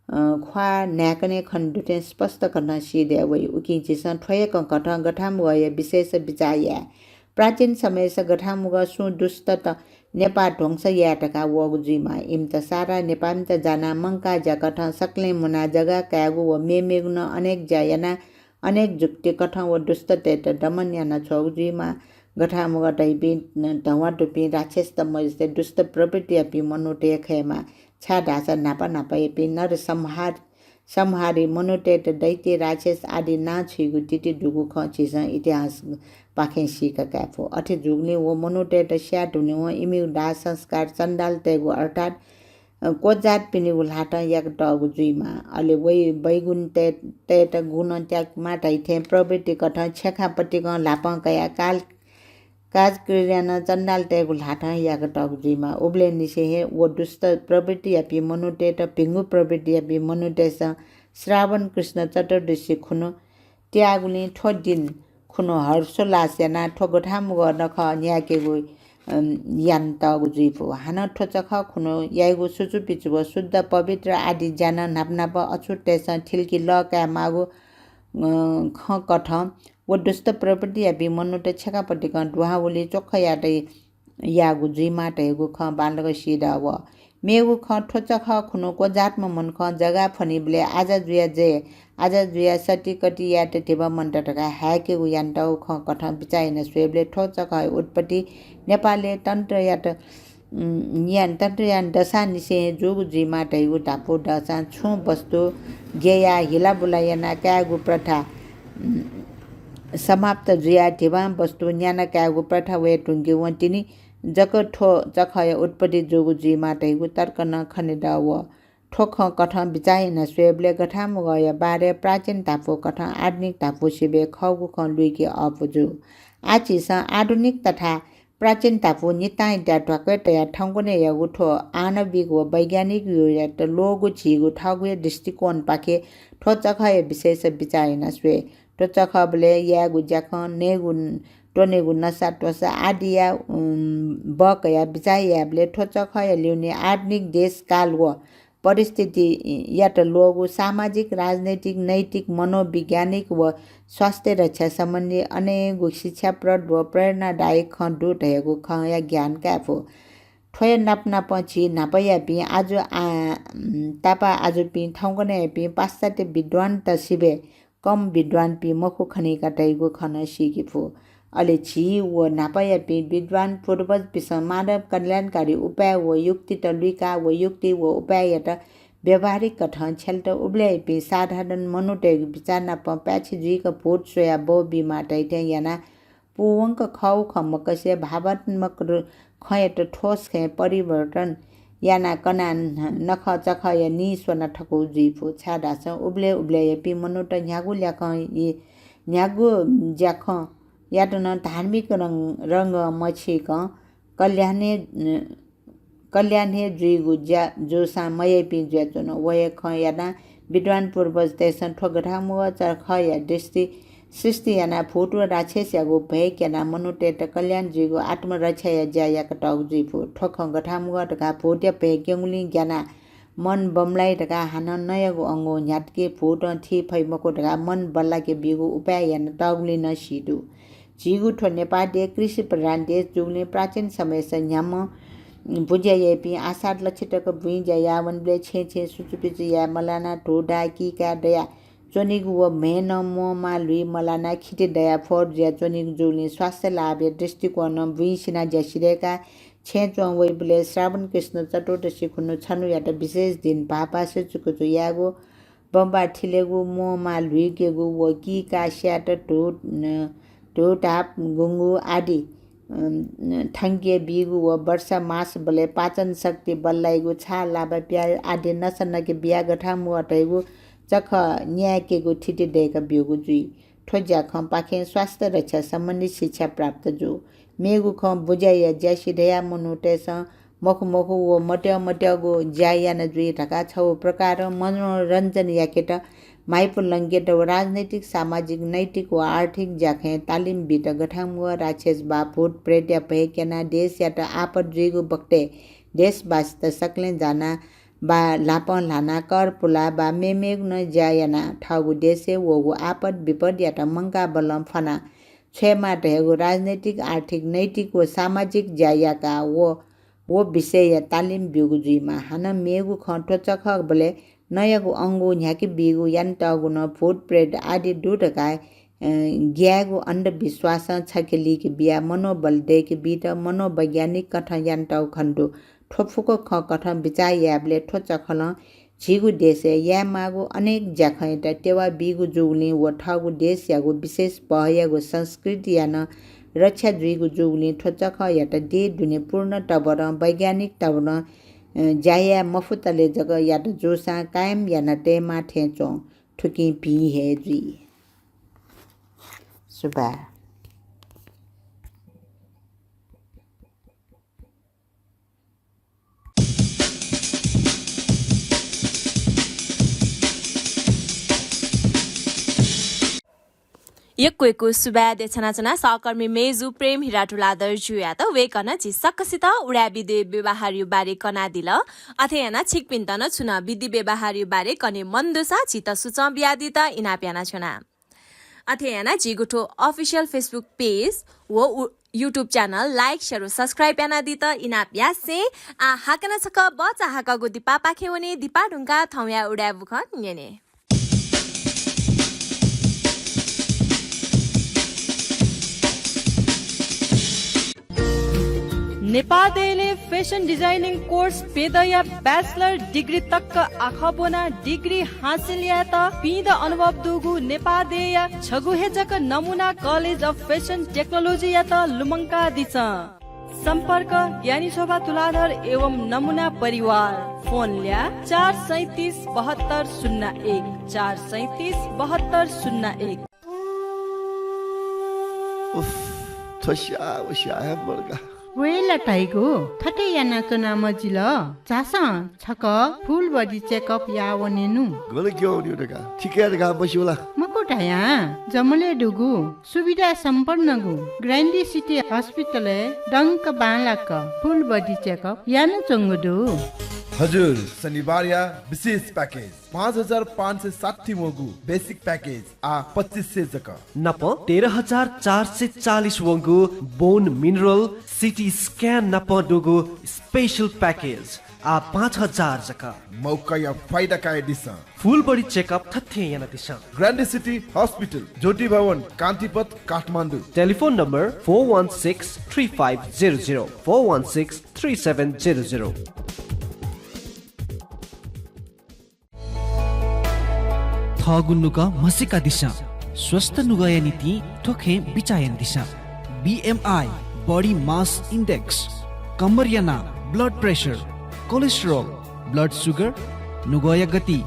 अ, ख्वाः न्हाय्‌कनय् खने दुथें स्पष्ट कथं सी दये वइ। उकिं झीसं थ्व हे खँ कथं गथांमुगःया विषयस बिचाः याये। प्राचीन समयस गथांमुगः सुं दुष्टत नेपाः ध्वंस याये धकाः वःगु जुइमाः। इमित सारा नेपाःमित जानाः मंकाः ज्याकथं सकलें मुनाः जग्गा कायेगु व मेमेगु नं अनेक ज्या यानाः अनेक जुक्तिकथं व दुष्टतय्‌त दमन यानाछ्वःगु जुइमाः। गथांमुगः धइपिं धवां दुपिं राक्षसत मजुसे दुष्ट प्रवृत्तियापिं मनूत हे खयेमाः, छाय्‌धाःसा न्हापा न्हापायापिं नरसंहार, संहारी मनूतय्‌त दैत्य राक्षस आदि नां छुइगु तिथि दुगु खँ झीसं इतिहासपाखें सीका काये फु। अथे जूगुलिं व मनूतय्‌त स्याये धुनेवं इमिगु दाह संस्कार चण्डालतय्‌गु अर्थात् अ, क्वजातपिनिगु ल्हातं याकातःगु जुइमाः। अले वइ बैगुणतय्-, तय्‌त गुणं त्याकेमाः धइथें प्रवृत्तिकथं छेँखापतिकं ल्हापं कयाः काल-, काजक्रिया नं चण्डालतय्‌गु ल्हातं याकातःगु जुइमाः। उबलय् निसें हे व दुष्ट प्रवृत्तियापिं मनूतय्‌त भिंगु प्रवृत्तियापिं मनूतय्‌सं श्रावण कृष्ण चतुर्दशी खुन्हु त्याःगुलिं थ्व दिं खुन्हु हर्षोल्लास यानाः थ्व गथांमुगः नखः न्ह्याकेगु, अम, यानातःगु जुइफु। हानं थ्व चखः खुन्हु याइगु सुचुपिचु व शुद्ध पवित्र आदि ज्या नं न्हापा न्हापा अछुततय्‌सं थिलकि लः कायेमाःगु, अ, खँ कथं व दुष्ट प्रवृत्तियापिं मनूत छेँखापतिकं दुहां वली च्वख यात याःगु जुइमाः धयागु खँ बांलाक सीदः वः। मेगु खँ, थ्व चखः खुन्हु क्वजातम्ह मनुखं जग्गा फ्वनीबलय् आजा जुया जय, आजा जुया सति कति यायेत धिबा मन्त धकाः हाय्‌केगु यानातःगु खँ कथं बिचाः याना स्वयेबलय् थ्व चखःया उत्पत्ति नेपालय् तन्त्रयात, उम्, यान, तन्त्रयान दसांनिसें हे जूगु जुइमाः धइगु धापू दःसां छुं वस्तु ग्ययाः हिलाबुला यानाः कायेगु प्रथा, उम्, समाप्त जुयाः धिबां वस्तु न्याना कायेगु प्रथा वये धुंकेवं तिनि जक थ्व चखःया उत्पत्ति जूगु जुइमाः धइगु तर्क नं खनेदः वः। थ्व खँ कथं बिचाः याना स्वयेबलय् गथांमुगःया बारे प्राचीन धापू कथं आधुनिक धापू सिबय् खःगु खँ लुइके अःपु जू। आः झीसं आधुनिक तथा प्राचीन धापू नितां इत्या ध्वाकय् तयाः थौंकन्हय्‌यागु थ्व आणविक व वैज्ञानिक युगयात ल्वःगु झीगु थःगु हे दृष्टिकोणपाखें थ्व चखःया विषयस बिचाः याना स्वये। थ्व चखःबलय् यायेगु ज्याखँ, नयेगु, त्वनेगु नसा त्वसा आदिया, उम्, बकयाः बिचाः यायेबलय् थ्व चखःया ल्यूने आधुनिक देश, काल व परिस्थितियात ल्वःगु सामाजिक, राजनैतिक, नैतिक, मनोवैज्ञानिक व स्वास्थ्य रक्षा सम्बन्धी अनेकगु शिक्षाप्रद व प्रेरणादायक खँ दु धयागु खँया ज्ञान काये फु। थ्वया नाप नापं झी न्हापायापिं आजु आ-, उम्, तापाः आजुपिं थौंकन्हय्‌यापिं पाश्चात्य विद्वानत सिबय् कम विद्वानपिं मखु खनी का धइगु खँ नं सीके फु। अले झी व न्हापायापिं विद्वान पूर्वजपिन्सं मानव कल्याणकारी उपाय व युक्तित लुइकाः व युक्ति व उपाययात व्यावहारिक कथं छ्यलेत उबलय्‌यापिं साधारण मनूतय्‌गु बिचाः नाप पाय्‌छि जुइक भूत स्वयाः बौ बीमाः धइथें यानाः पूवंक खःगु खँ मकसे भावात्मक रु-, खँयात ठोस खँय् परिवर्तन यानाः कनाः न-, नखःचखःया निं स्वना थकूगु जुइफु। छाय्‌धाःसा उबलय् उबलय्‌यापिं मनूत न्ह्यागु ल्याखं इ-, न्ह्यागु ज्याखँयात नं धार्मिक रं-, रंगं मछिकं कल्याण हे, अ, कल्याण हे जुइगु ज्या जूसां मयाइपिं जुयाच्वन। व हे खँ यानाः विद्वान पूर्वजतय्‌सं थ्व गथांमुगः चखःया दृष्टि सृष्टि यानाः भूत व राक्षसयागु भय क्यनाः मनूतय्‌त कल्याण जुइगु आत्मरक्षाया ज्या याकातःगु जुइफु। थ्व खँ गथांमुगः धकाः भूतया भय क्यंगुलिं ग्यानाः मन बमलाइ धकाः हानं नयागु अंगू न्ह्यातुके भूतं थी फइ मखु धकाः मन बल्लाके बीगु उपाय यानातःगुलिं नं सी दु। झीगु थ्व नेपाः देश कृषि प्रधान देश जूगुलिं प्राचीन समयस न्ह्याम्ह बुँज्या याइपिं आषाढ लछि तक बुँइ ज्या याः वंबलय् छेँय् छेँय् सुचुपिचु याये मलानाः धू धाः किकाये दयाः च्वनीगु व म्हय् नं म्वःमाः ल्हुइ मलानाः खिति दयाः फोहोर जुयाच्वनीगु जूगुलिं स्वास्थ्य लाभया दृष्टिकोणं बुँइ सिनाः ज्या सिधय्‌काः छेँय् च्वं वइबलय् श्रावण कृष्ण चतुर्दशी खुन्हु छन्हुयात विशेष दिन भाःपासे चुकुचु यायेगु, बम्बाः थिलेगु, म्वःमाः ल्हुइकेगु व किकाः स्यायेत धू, अ, धू धाप गुंगू आदि, अ, थंके बीगु व वर्षा मासबलय् पाचन शक्ति बल्लाइगु, छाः लाभा प्याज आदि नसा नके बियाः गथांमुगः धइगु चखः न्यायेकेगु थिति दय्‌का ब्यूगु जुइ। थ्व ज्याखँपाखें स्वास्थ्य रक्षा सम्बन्धी शिक्षा प्राप्त जू। मेगु खँ बुँज्याया ज्या सिधयाः मनूतय्‌सं मखु मखु व मत्यः मत्यःगु ज्या याना जुइ धकाः छगू प्रकारं मनोरञ्जन याकेत माइपुलंकेत व राजनैतिक, सामाजिक, नैतिक व आर्थिक ज्याखँय् तालिम बीत गथांम्वः राक्षस वा भूत प्रेतया भय क्यनाः देशयात आपत जुइगु बखतय् देशवासीत सकलें जानाः वा ल्हापं ल्हानाः कर पुलाः वा मेमेगु नं ज्या यानाः थःगु देशय् वःगु आपत विपदयात मंकाः बलं फ्वानाः छ्वयेमाः धयागु राजनैतिक, आर्थिक, नैतिक व सामाजिक ज्या याकाः व, व विषयया तालिम ब्यूगु जुइमाः। हानं मेगु खँ थ्व चखःबलय् नँयागु अंगू न्ह्याके बीगु यानातःगु नं भूत प्रेत आदि दु धकाः, अ, ग्यायेगु अन्धविश्वासं छखे लिके बियाः मनोबल दय्के बीत मनोवैज्ञानिक कथं यानातःगु खने दु। थ्व फुक्क खँ कथं बिचाः यायेबलय् थ्व चखलं झीगु देशय् यायेमाःगु अनेक ज्याखँयात तेवा बीगु जूगुलिं व थःगु देशयागु विशेष पहःयागु संस्कृतिया नं रक्षा जुइगु जूगुलिं थ्व चखःयात देय् दुने पूर्ण तवरं, वैज्ञानिक तवरं, अ, ज्या याये मफुतले जक यात जूसां कायम याना तयेमाः थें च्वं। थुकिं भिं हे जुइ। सुभाय्। यक्व यक्व सुभाय् देछानाच्वना सहकर्मी मेजु प्रेम हिरा तुलाधर ज्यूयात। वय्कलं झी सकसित उदाय् विधि व्यवहारया बारे कनादिल। अथे यानाः छिकपिन्त नं छुं नं विधि व्यवहारया बारे कने मन दुसा झीत सुचं बियादीत इनाप यानाच्वना। अथे यानाः झीगु थ्व official Facebook page व उ-, YouTube channel like, share व subscribe यानादीत इनाप यासें आः हाकनं छकः बचा हाकःगु दिपापाखे वने। दिपा धुंकाः थौंया उदाय् बुखँ न्यने। नेपाः देय्‌लय् fashion designing course प्यदँया bachelor degree तक आखः ब्वनाः degree हासिल यायेत पीदँ अनुभव दुगु नेपाः देय्‌या छगू हे जक नमुना College of Fashion Technology यात लुमंकादिसँ। सम्पर्क ज्ञानी शोभा तुलाधर एवं नमुना परिवार। फोन ल्याः चार सैँतिस बहत्तर शून्य एक, चार सैँतिस बहत्तर शून्य एक। उफ, थ्व स्याः व स्याः हे मदुगु। वय् ला धाइगु, थथे यानाच्वना मजिल। झासँ छकः full body checkup याः वनेनु। गन क्यं वनेगु धकाः, थिकय् धकाः मस्यू ला? मखु धयां, जमलय् दुगु सुविधा सम्पन्नगु Grande City Hospital-य् दंक बांलाक full body checkup यानाच्वंगु दु। हजुर, शनिबारया विशेष package, पाँच हजार पाँच सय साठी वंगु basic package आः पच्चिस सय जक। नाप तेह्र हजार चार सय चालिस वंगु bone mineral, CT scan नाप दुगु special package आः पाँच हजार जक। मौकाया फाइदा कायादिसँ। Full body checkup थथे यानादिसँ। Grande City Hospital, ज्योति भवन, कान्तिपथ, Kathmandu. Telephone number four one six three five zero zero, four one six three seven zero zero। थःगु नुगः म्हसीकादिसँ। स्वस्थ नुगःया निंतिं थ्व खँय् बिचाः यानादिसँ। BMI, body mass index, कम्मरया नाप, blood pressure, cholesterol, blood sugar, नुगःया गति,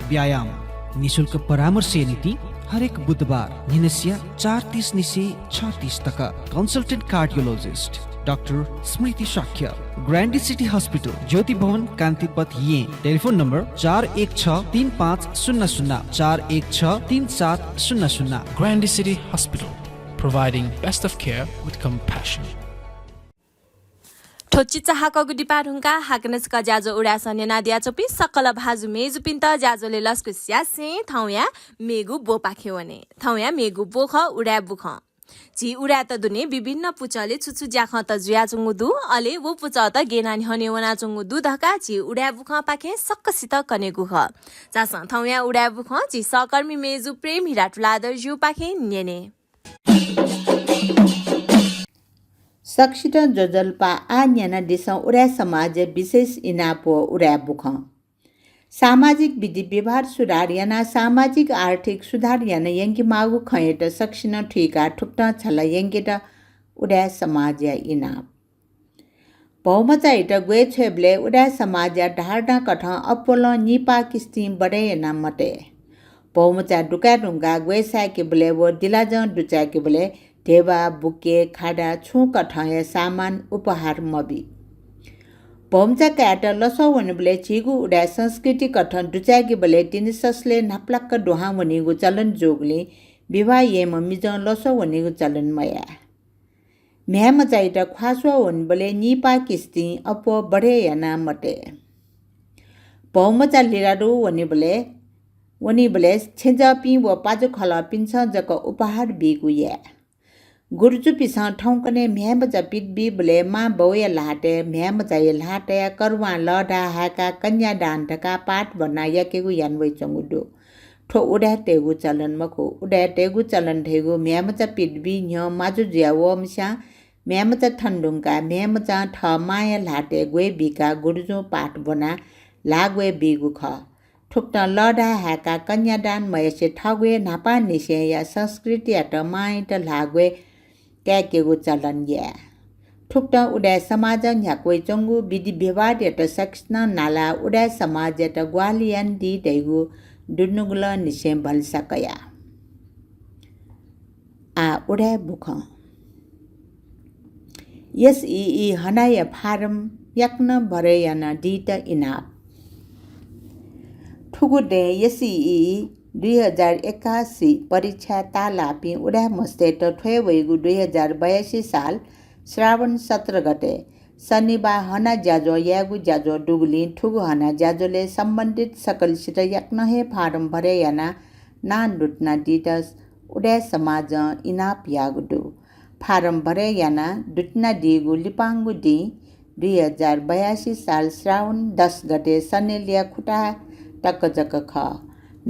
व्यायाम। निशुल्क परामर्शया निंतिं हरेक बुधबार न्हिनसिया चार तीस निसें छ तीस तक। Consultant cardiologist डाक्टर स्मृति शाक्य, Grande City Hospital, ज्योति भवन, कान्तिपथ, येँ। Telephone number चार एक छ तीन पाँच शून्य शून्य, चार एक छ तीन सात शून्य शून्य। Grande City Hospital, providing best of care with compassion। थ्व चिचाहाकःगु दिपा धुंकाः हाकनं छकः ज्याझ्वः उदाय् सः न्यनादियाच्वंपिं सकल भाजु मय्जुपिन्त ज्याझ्वलय् लसकुस यासें थौंया मेगु ब्वपाखे वने। थौंया मेगु ब्व खः उदाय् बुखँ। झी उदाय्‌त दुने विभिन्न पुचलय् छु छु ज्याखँत जुयाच्वंगु दु, अले व पुचःत गय् यानाः न्ह्यःने वनाच्वंगु दु धकाः झी उदाय् बुखँपाखें सकसित कनेगु खः। झासँ थौंया उदाय् बुखँ झी सहकर्मी मय्जु प्रेम हिरा तुलाधरजुपाखें न्यने। सकसितं ज्वजलपा। आः न्यनादिसँ उदाय् समाजया विशेष इनाप व उदाय् बुखँ। सामाजिक विधि व्यवहार सुधार यानाः सामाजिक आर्थिक सुधार याना यंकेमाःगु खँयात सकसिनं थुइकाः थुकथं छला यंकेत उदाय् समाजया इनाप। भौमचायात ग्वय् छ्वयेबलय् उदाय् समाजया धारणाकथं अप्वलं निपाः किस्तिं बढे याना मतये। भौमचा दुकाये धुंकाः ग्वय् साय्‌केबलय् व दिलाजं दुचाय्‌केबलय् ध्यबा, बुके, खादा छुं कथंया सामान उपहार मबी। भौमचा कायेत लसः वनेबलय् झीगु उदाय् संस्कृति कथं दुचाय्‌केबलय् तिनि ससलय् न्हापालाक दुहां वनीगु चलन जूगुलिं विवाह याइम्ह मिजं लसः वनीगु चलन मयाये। म्ह्याय्‌मचायात ख्वाः स्वः वनेबलय् निपाः किस्तिं अप्वः बढे याना मते। भौमचा लिरादु वनेबलय्, वनीबलय् छेँजःपिं व पाजुखलःपिन्सं जक उपहार बीगु याये। गुरुजुपिन्सं थौंकन्हय् म्ह्याय्‌मचा पित बीबलय् मां बौया ल्हातय् म्ह्याय्‌मचाया ल्हातय् करुवां लःधाः हाय्‌काः कन्यादान धकाः पाठ ब्वनाः याकेगु याना वइच्वंगु दु। थ्व उदाय्‌तय्‌गु चलन मखु। उदाय्‌तय्‌गु चलन धइगु म्ह्याय्‌मचा पित बी न्ह्यः माजु जुया वःम्हस्यां म्ह्याय्‌मचा थन धुंकाः म्ह्याय्‌मचां थः मांया ल्हातय् ग्वय् बीकाः गुरुजुं पाठ ब्वनाः ल्हाः ग्वय् बीगु खः। थुकथं लःधाः हाय्‌काः कन्यादान मयासें थःगु हे न्हापांनिसेंया संस्कृतियात मांयात ल्हाः ग्वय् काय्‌केगु चलन याये। थुकथं उदाय् समाजं न्ह्याका वइच्वंगु विधि व्यवहारयात सकसिनं नालाः उदाय् समाजयात ग्वाहालि यानादी धइगु दुनुगलंनिसें भलसा कया। आः उदाय् बुखँ। एसईई हनाया फारम याकनं भरय् यानादीत इनाप। थुगु दँय् एसईई दुई हजार एकासी परीक्षाय् ताःलाःपिं उदाय् मस्तय्‌त थ्वय् वइगु दुई हजार बयासी साल श्रावण सत्र गते शनिबाः हना ज्याझ्वः यायेगु ज्याझ्वः दुगुलिं थुगु हना ज्याझ्वलय् सम्बन्धित सकलसित याकनं हे फारम भरय् यानाः नां दुतिनादीत उदाय् समाजं इनाप याःगु दु। फारम भरय् यानाः दुतिनादीगु लिपांगु दिं दुई हजार बयासी साल श्रावण दस गते सनेलिया खुताः तक जक खः।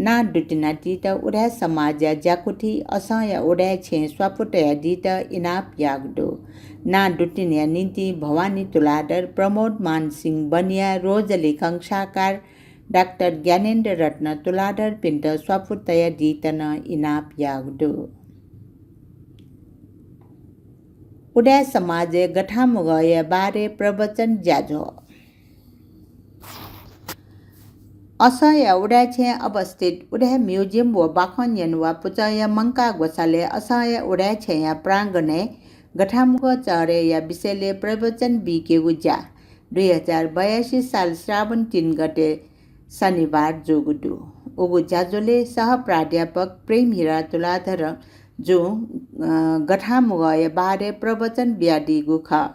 नां दुतिनादीत उदाय् समाजया ज्याकुथि असंया उदाय् छेँय् स्वापू तयादीत इनाप याःगु दु। नां दुतिनाया निंतिं भवानी तुलाधर, प्रमोद मान सिंह बनिया, रोजली कंसाकार, डाक्टर ज्ञानेन्द्र रत्न तुलाधरपिन्त स्वापू तयादीत नं इनाप याःगु दु। उदाय् समाजय् गथांमुगःया बारे प्रवचन ज्याझ्वः। असंया उदाय् छेँय् अवस्थित उदाय् म्युजियम व बाखं न्यनेवा पुचःया मंकाः ग्वसालय् असंया उदाय् छेँया प्रांगणय् गथांमुगः चःह्रेया विषयलय् प्रवचन बीकेगु ज्या दुई हजार बयासी साल श्रावण तीन गते शनिबार जूगु दु। उगु ज्याझ्वलय् सह प्राध्यापक प्रेम हिरा तुलाधर जुं, अ, गथांमुगःया बारे प्रवचन बियादीगु खः।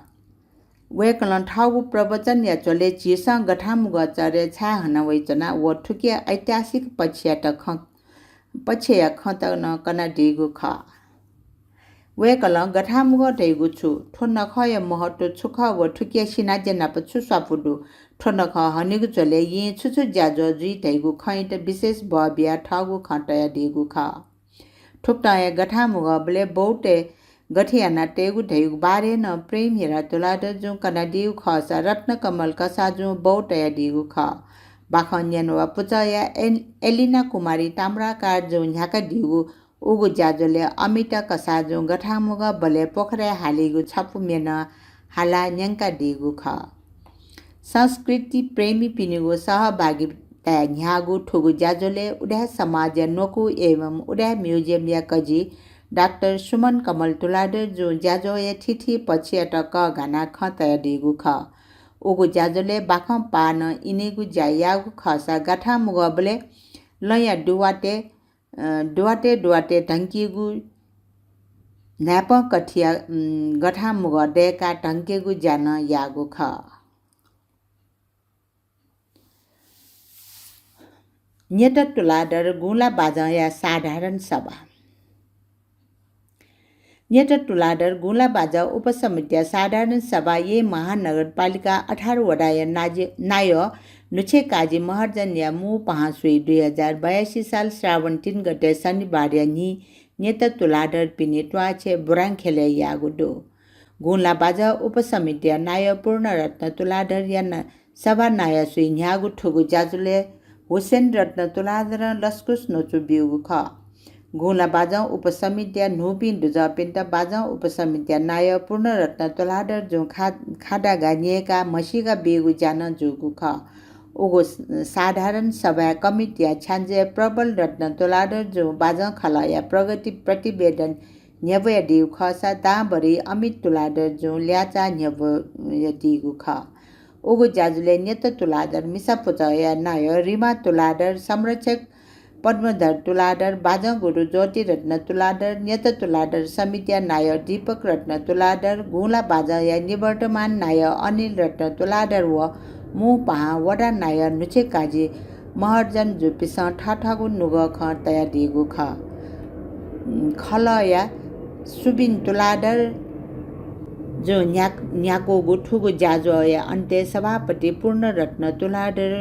वय्‌कलं थःगु प्रवचनया झ्वलय् झीसं गथांमुगः चःह्रे छाय् हना वइच्वना व थुकिया ऐतिहासिक पक्षयात खँ, पक्षया खँत नं कनादीगु खः। वय्‌कलं गथांमुगः धइगु छु, थ्व नखःया महत्व छु खः व थुकिया सिनाज्या नाप छु स्वापू दु, थ्व नखः हनेगु झ्वलय् येँ छु छु ज्याझ्वः जुइ धइगु खँयात विशेष बः बियाः थःगु खँ तयादीगु खः। थुकथं हे गथांमुगःबलय् बौतय् गथे यानाः तयेगु धइगु बारे नं प्रेम हिरा तुलाधर जुं कनादीगु खःसा रत्नकमल कसाःजुं बौ तयादीगु खः। बाखं न्यनेवा पुचःया एल-, एलिना कुमारी ताम्राकारजुं न्ह्याकादीगु उगु ज्याझ्वलय् अमिता कसाःजुं गथांमुगःबलय् पोखराय् हालीगु छपु म्ये नं हालाः न्यंकादीगु खः। संस्कृति प्रेमीपिनिगु सहभागिताय् न्ह्याःगु थुगु ज्याझ्वलय् उदाय् समाजया न्वकू एवं उदाय् म्युजियमया कजि डाक्टर सुमन कमल तुलाधरजुं ज्याझ्वःया थीथी पक्षयात कःघानाः खँ तयादीगु खः। उगु ज्याझ्वलय् बाखं पाः नं इनेगु ज्या याःगु खःसा गथांमुगःबलय् लँया दुवातय् अ, दुवातय् दुवातय् धंकीगु न्हाय्पं कथिया, उम्, गथांमुगः दय्काः धंकेगु ज्या नं याःगु खः। न्यत तुलाधर गुँला बाजंया साधारण सभा। न्यत तुलाधर गुँला बाजं उपसमितिया साधारण सभा येँ महानगरपालिका अठार वडाया नाजि-, नायः नुछे काजी महर्जनया मू पाहां स्वइ दुई हजार बयासी साल श्रावण तीन गते शनिबारया न्हि न्यत तुलाधरपिनि त्वाःछेँ बुरांखेलय् याःगु दु। गुँला बाजं उपसमितिया नायः पूर्णरत्न तुलाधरया ना-, सभानायःसुइ न्ह्याःगु थुगु ज्याझ्वलय् हुसेन रत्न तुलाधरं लसकुस न्वचु ब्यूगु खः। गुँला बाजं उपसमितिया न्हूपिं दुजःपिन्त बाजं उपसमितिया नायः पूर्णरत्न तुलाधरजुं खा-, खादागा न्यय्काः म्हसीका बीगु ज्या नं जूगु खः। उगु स-, साधारण सभाय् कमिटीया छ्याञ्जे प्रबल रत्न तुलाधरजुं बाजं खलःया प्रगति प्रतिवेदन न्ह्यब्वयादीगु खःसा दांभरि अमित तुलाधरजुं ल्याःचाः न्ह्यब्वयादीगु खः। उगु ज्याझ्वलय् न्यत तुलाधर मिसा पुचःया नायः रिमा तुलाधर, संरक्षक पद्मधर तुलाधर, बाजं गुरु ज्योतिरत्न तुलाधर, न्यत तुलाधर समितिया नायः दीपक रत्न तुलाधर, गुँला बाजंया निवर्तमान नायः अनिल रत्न तुलाधर व मू पाहां वडा नायः न्हुछे काजी महर्जन जुपिसं थःथःगु नुगः खँ तयादीगु खः। खलःया सुबिन तुलाधर जुं न्ह्या-, न्ह्याकूगु थुगु ज्याझ्वःया अन्त्यय् सभापति पूर्णरत्न तुलाधर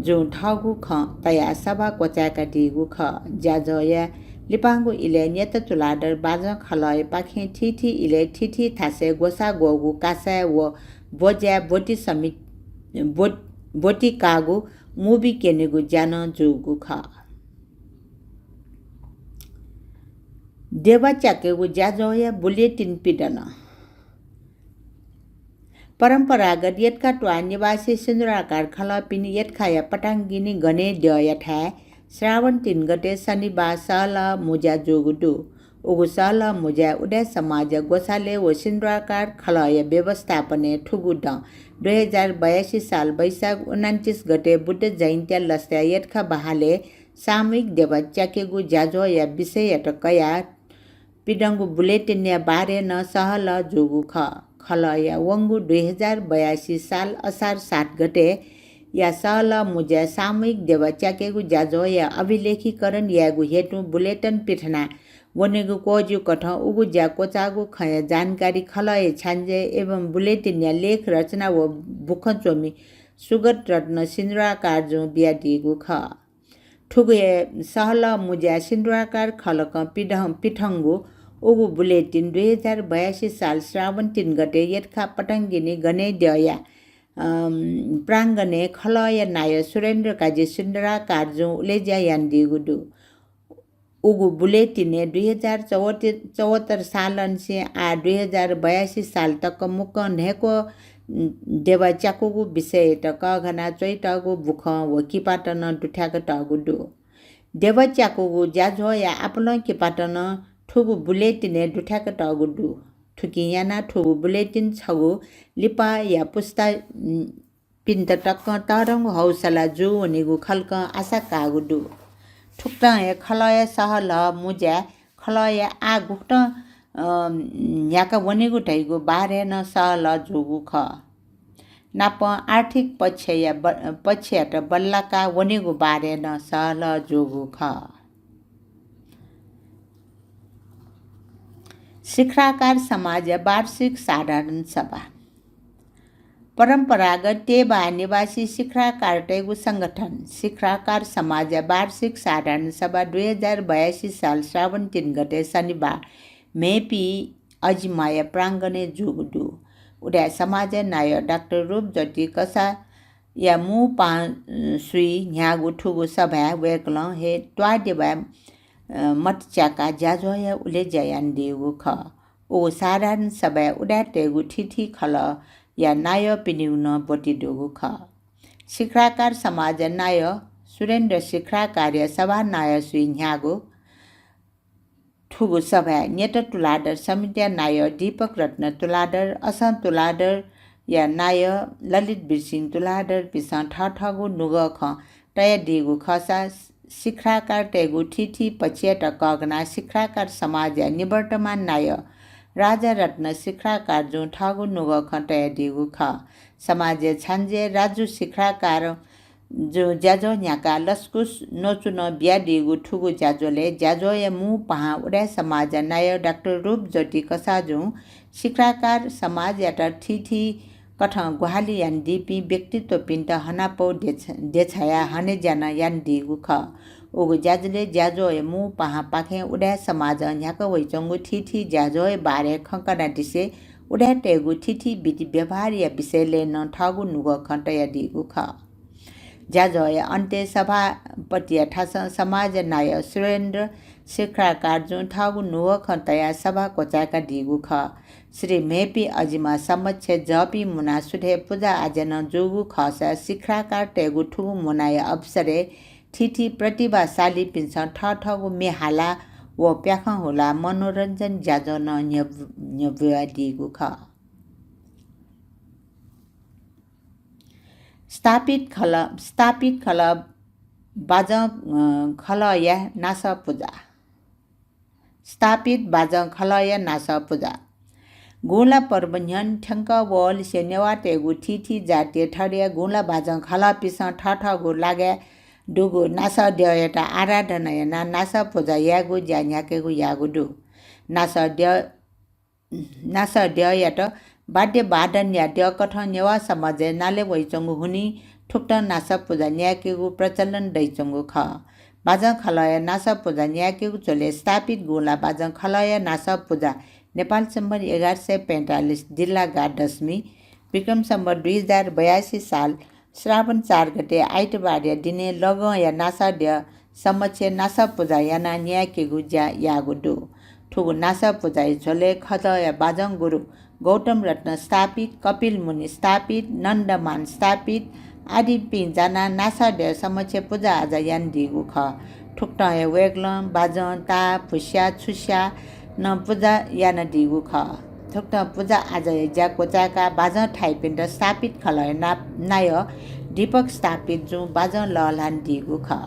जुं थःगु खँ तयाः सभा क्वचाय्कादीगु खः। ज्याझ्वःया लिपांगु इलय् न्यत तुलाधर बाजं खलःयापाखें थीथी इलय् थीथी थासय् ग्वसाः ग्वःगु कासाय् व ब्वज्याय् ब्वति समित-, ब्व-, ब्वति काःगु मुबी क्यनेगु ज्या नं जूगु खः। देवा च्याकेगु ज्याझ्वःया बुलेटिन पिदन। परम्परागत यत्खा त्वाः निवासी सिन्दुराकार खलःपिनि यत्खाया पटांगिनी गनेद्यःयाथाय् श्रावण तीन गते शनिबाः सहलह मुँज्या जूगु दु। उगु सहलह मुँज्याय् उदाय् समाजया ग्वसालय् व सिन्दुराकार खलःया व्यवस्थापनय् थुगु दँ दुई हजार बयासी साल वैशाख उनन्तिस गते बुद्ध जयन्तीया लसताय् यत्खा बहालय् सामूहिक देवा च्याकेगु ज्याझ्वःया विषययात कयाः पिदंगु बुलेटिनया बारे नं सहलह जूगु खः। खलःया वंगु दुई हजार बयासी साल असार सात गते या सहलह मुँज्याय् सामूहिक देवा च्याकेगु ज्याझ्वःया अभिलेखीकरण यायेगु हेतुं बुलेटिन पिथना वनेगु क्वःज्यूकथं उगु ज्या क्वचाःगु खँया जानकारी खलःया छ्याञ्जे एवं बुलेटिनया लेख रचना व बुखँ च्वमि सुगत रत्न सिन्दुराकार जुं बियादीगु खः। थुगु हे सहलह मुँज्याय् सिन्दुराकार खलकं पिधं-, पिथंगु उगु बुलेटिन दुई हजार बयासी साल श्रावण तीन गते यत्खा पटांगिनी गनेद्यःया, अम, प्रांगणय् खलःया नायः सुरेन्द्र काजी सिन्दुराकार जुं उलेज्या यानादीगु दु। उगु बुलेटिनय् दुई हजार चौहत्तर सालंनिसें आः दुई हजार बयासी साल तक मुक्कं न्हय्क्व देवा च्याकूगु विषययात कःघाना च्वयातःगु बुखँ व किपात नं दुथ्याकातःगु दु। देवा च्याकूगु ज्याझ्वःया आपालं किपात नं थुगु बुलेटिनय् दुथ्याकातःगु दु। थुकिं यानाः थुगु बुलेटिन छगू लिपाया पुस्ता, उम्, पिन्त तकं तःधंगु हौसला जूवनीगु खलकं आशा काःगु दु। थुकथं हे खलःया सहलह मुँज्याय् खलःया आः गुकथं, अ, न्ह्याका वनेगु धइगु बारे नं सहलह जूगु खः। नापं आर्थिक पक्षया ब-, पक्षयात बल्लाका वनेगु बारे नं सहलह जूगु खः। सिख्राकार समाजया वार्षिक साधारण सभा। परम्परागत तेवा निवासी सिख्राकारतय्गु संगठन सिख्राकार समाजया वार्षिक साधारण सभा दुई हजार बयासी साल श्रावण तीन गते शनिबार म्हेपी अजिमाया प्रांगणय् जूगु दु। उदाय् समाजया नायः डाक्टर रूपज्योति कसाःया मू पाहां, अ, सुइ न्ह्याःगु थुगु सभाय् वय्कलं हे त्वाःदेवाय्, अ, मत च्याकाः ज्याझ्वःया उलेज्या यानादीगु खः। उगु साधारण सभाय् उदाय्तय्गु थीथी खलःया नायःपिनिगु नं ब्वति दुगु खः। सिख्राकार समाजया नायः सुरेन्द्र सिख्राकारया सभानायः सुइ न्ह्याःगु थुगु सभाय् न्यत तुलाधर समितिया नायः दीपक रत्न तुलाधर, असं तुलाधरया नायः ललित बिरसिंह तुलाधरपिसं थःथःगु नुगः खँ तयादीगु खःसा सिख्राकारतय्गु थीथी पक्षयात कःघानाः सिख्राकार समाजया निवर्तमान नायः राजा रत्न सिख्राकार जुं थःगु नुगः खँ तयादीगु खः। समाजया छ्याञ्जे राजु सिख्राकार जुं ज्याझ्वः न्ह्याकाः लसकुस न्वचु नं बियादीगु थुगु ज्याझ्वलय् ज्याझ्वःया मू पाहां उदाय् समाजया नायः डाक्टर रूपज्योति कसाः जुं सिख्राकार समाजयात थीथी कथं ग्वाहालि यानादीपिं व्यक्तित्वपिन्त हनापौ देछ-, देछायाः हनेज्या नं यानादीगु खः। उगु ज्याझ्वलय् ज्याझ्वःया मू पाहांपाखें उदाय् समाजं न्ह्याका वइच्वंगु थीथी ज्याझ्वःया बारे खँ कनादिसे उदाय्तय्गु थीथी विधि व्यवहारया विषयलय् नं थःगु नुगः खँ तयादीगु खः। ज्याझ्वःया अन्त्यय् सभापतिया थासं समाजया नायः सुरेन्द्र सिख्राकार जुं थःगु नुगः खँ तयाः सभा क्वचाय्कादीगु खः। श्री म्हेपी अजिमा समक्ष जःपिं मुनाः सुथय् पुजा आज्या नं जूगु खःसा सिख्राकारतय्गु थुगु मुनाया अवसरय् थीथी प्रतिभाशालीपिन्सं थःथःगु म्ये हाला व प्याखं हुलाः मनोरञ्जन ज्याझ्वः नं न्ह्यब्-, न्ह्यब्वयादीगु खः। स्थापित खलः, स्थापित खलः बाजं, अ, खलःया नासः पुजा। स्थापित बाजं खलःया नासः पुजा। गुँला पर्व न्ह्यःने थ्यंकः वःलिसे नेवाःतय्गु थीथी जातीय ठहरया गुँला बाजं खलःपिसं थःथःगु लागाय् दुगु नासः द्यःयात आराधना यानाः नासः पुजा यायेगु ज्या न्ह्याकेगु याःगु दु। नासः द्यः नासः द्यःयात वाद्य वादनया द्यःकथं नेवाः समाजय् नाले वइच्वंगु हुनिं थुकथं नासः पुजा न्यायेकेगु प्रचलन दइच्वंगु खः। बाजं खलःया नासः पुजा न्यायेकेगु झ्वलय् स्थापित गुँला बाजं खलःया नासः पुजा नेपाल सम्बत एघार सय पैंतालिस दिल्लागा दशमी, विक्रम सम्बत दुई हजार बयासी साल श्रावण चार गते आइतबारया दिने लगंया नासः द्यः समक्ष नासः पुजा यानाः न्यायेकेगु ज्या याःगु दु। थुगु नासः पुजाया झ्वलय् खलःया बाजं गुरु गौतम रत्न स्थापित, कपिल मुनि स्थापित, नन्दमान स्थापित आदिपिं जानाः नासः द्यः समक्ष पुजा आजा यानादीगु खः। थुकथं हे वय्कलं बाजं, ताः, भुस्या, छुस्या नं पुजा यानादीगु खः। थुकथं पुजा आजाया ज्या क्वचाय्काः बाजं थाइपिन्त स्थापित खलःया ना-, नायः दीपक स्थापित जुं बाजं लःल्हानादीगु खः।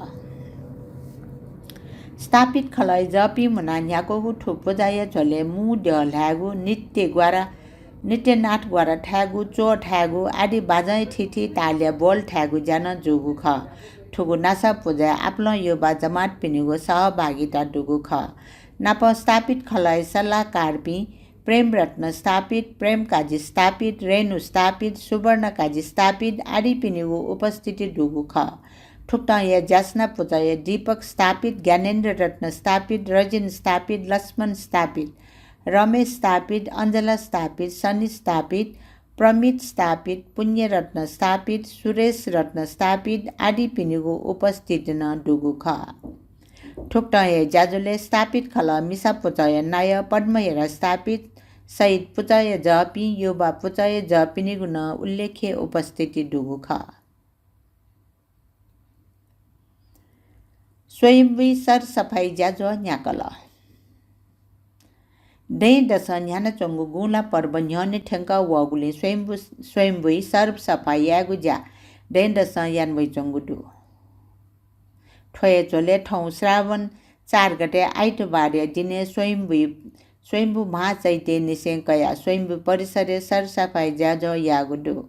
स्थापित खलःया जःपिं मुनाः न्ह्याकूगु थ्व पुजाया झ्वलय् मू द्यः ल्हायेगु, नृत्य ग्वारा, नृत्यनाथ ग्वारा थायेगु, च्वः थायेगु आदि बाजंया थीथी तालया बोल थायेगु ज्या नं जूगु खः। थुगु नासः पुजाय् आपालं युवा जमातपिनिगु सहभागिता दुगु खः। नापं स्थापित खलःया सल्लाहकारपिं प्रेमरत्न स्थापित, प्रेमकाजी स्थापित, रेणु स्थापित, सुवर्णकाजी स्थापित आदिपिनिगु उपस्थिति दुगु खः। थुकथं हे ज्यासना पुजाया दीपक स्थापित, ज्ञानेन्द्र रत्न स्थापित, रजिन स्थापित, लक्ष्मण स्थापित, रमेश स्थापित, अञ्जला स्थापित, सनी स्थापित, प्रमित स्थापित, पुण्यरत्न स्थापित, सुरेश रत्न स्थापित आदिपिनिगु उपस्थिति नं दुगु खः। थुकथं हे ज्याझ्वलय् स्थापित खलः मिसा पुचःया नायः पद्महेरा स्थापित सहित पुचःया जःपिं, युवा पुचःया जःपिनिगु नं उल्लेख्य उपस्थिति दुगु खः। स्वयम्भुइ सरसफाइ ज्याझ्वः न्ह्याकल। दँय्‌दसं न्ह्यानाच्वंगु गुँला पर्व न्ह्यःने थ्यंकः वःगुलिं स्वयम्भु, स्वयम्भुइ सरसफाइ यायेगु ज्या दँय्‌दसं याना वइच्वंगु दु। थ्व हे झ्वलय् थौं श्रावण चार गते आइतबारया दिनय् स्वयम्भुइ, स्वयम्भू महाचैत्यनिसें कयाः स्वयम्भू परिसरय् सरसफाइ ज्याझ्वः याःगु दु।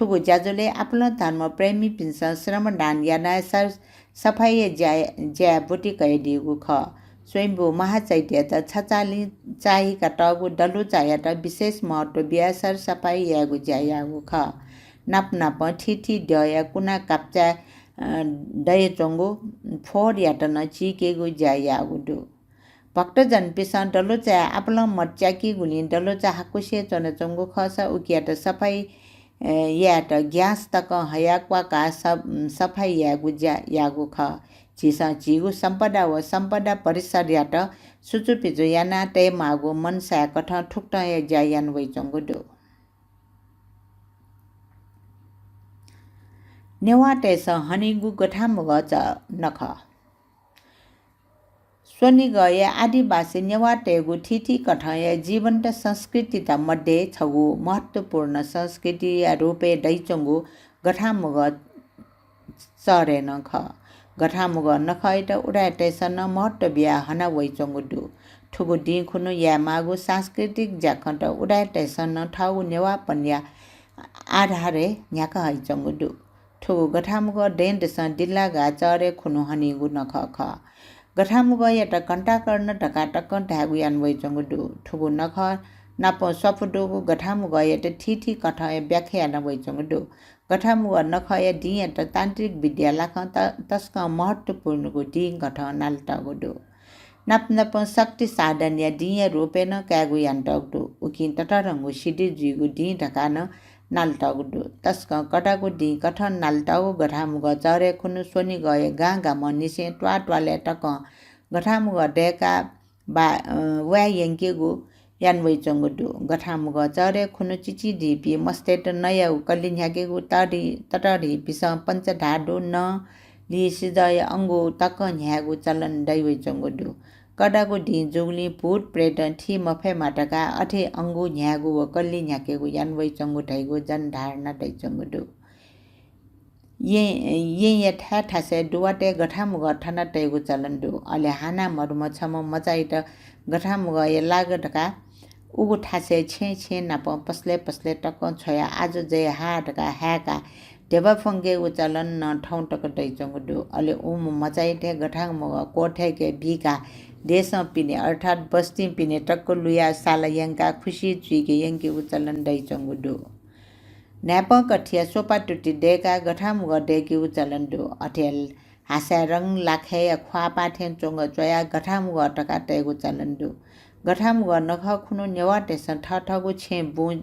थुगु ज्याझ्वलय् आपालं धर्म प्रेमीपिन्सं श्रमदान यानाः सर-, सफाइया ज्या-, ज्याय् ब्वति कयादीगु खः। स्वयम्भू महाचैत्ययात छचाःलिं चाहिकातःगु दलुचायात विशेष महत्त्व बियाः सरसफाइ यायेगु ज्या याःगु खः। नाप नापं थीथी द्यःया कुना काप्चाय्, अ, दयाच्वंगु फोहोरयात नं चीकेगु ज्या याःगु दु। भक्तजनपिसं दलुचाय् आपालं मत च्याकीगुलिं दलुचा हाकुसे च्वनाच्वंगु खःसा उकियात सफाइ, अ, यायेत ग्यास तकं हयाः क्वाकाः स-, सफाइ यायेगु ज्या याःगु खः। झीसं झीगु सम्पदा व सम्पदा परिसरयात सुचुपिचु याना तयेमाःगु मनसाय् कथं थुकथं हे ज्या याना वइच्वंगु दु। नेवाःतय्सं हनीगु गथांमुगः च नखः। स्वनिगःया आदिवासी नेवाःतय्गु थीथी कथंया जीवन्त संस्कृतित मध्ये छगू महत्त्वपूर्ण संस्कृतिया रूपय् दइच्वंगु गथांमुगः चःह्रे नं खः। गथांमुगः नखःयात उदाय्तय्सं नं महत्त्व बियाः हना वइच्वंगु दु। थुगु दिं खुन्हु यायेमाःगु सांस्कृतिक ज्याखँत उदाय्तय्सं नं थःगु नेवाःपनया आधारय् न्ह्याका हइच्वंगु दु। थुगु गथांमुगः दँय्दसं दिल्लागा चःह्रे खुन्हु हनीगु नखः खः। गथांमुगःयात घण्टाकर्ण धकाः तकं धायेगु याना वइच्वंगु दु। थुगु नखः नापं स्वापू दुगु गथांमुगःयात थीथी कथंया व्याख्या याना वइच्वंगु दु। गथांमुगः नखःया दिंयात तान्त्रिक विद्या लाखं त-, तसकं महत्त्वपूर्णगु दिं कथं नालातःगु दु। नाप नापं शक्ति साधनया दिंया रूपय् नं कायेगु यानातःगु दु। उकिं ततःधंगु सिद्धि जुइगु दिं धकाः नं नालातःगु दु। तसकं कडागु दिं कथं नालातःगु गथांमुगः चःह्रे खुन्हु स्वनिगःया गां गामंनिसें त्वाःत्वालय् तकं गथांमुगः दय्काः बा-, अ, वाये यंकेगु याना वइच्वंगु दु। गथांमुगः चःह्रे खुन्हु चिचीधीपिं मस्तय्त नँयागु कलि न्ह्याकेगु तःधि-, ततःधिपिसं पञ्चधातु, नं, लिसिजःया अंगू तकं न्ह्यायेगु चलन दइ वइच्वंगु दु। कडागु दिं जूगुलिं भूत प्रेतं थी मफयेमा धकाः अथे अंगू न्ह्यायेगु व कलि न्ह्याकेगु याना वइच्वंगु धइगु जनधारणा दइच्वंगु दु। येँ, येँया थाय् थासय् दुवातय् गथांमुगः थन तयेगु चलन दु। अले हानं मरुम्ह छम्ह मचाइत गथांमुगःया लाग धकाः उगु थासय् छेँ छेँ नाप पसलय् पसलय् तकं छ्वयाः आजु जय हा धकाः हाय्काः ध्यबा फ्वंकेगु चलन नं थौं तक दइच्वंगु दु। अले उम्ह मचाइत गथांमुगः क्वथय्के बीकाः देशं पिने अर्थात् बस्तिं पिने तक लुयाः साला यंकाः खुसि जुइके यंकेगु चलन दइच्वंगु दु। न्हाय्पं कथिया स्वपा तुति दय्काः गथांमुगः दय्केगु चलन दु। अथे हासाय् रंग लाखाय्या ख्वाःपाः थें च्वंगः च्वयाः गथांमुगः धकाः तयेगु चलन दु। गथांमुगः नखः खुन्हु नेवाःतय्सं थःथःगु छेँ बुँ,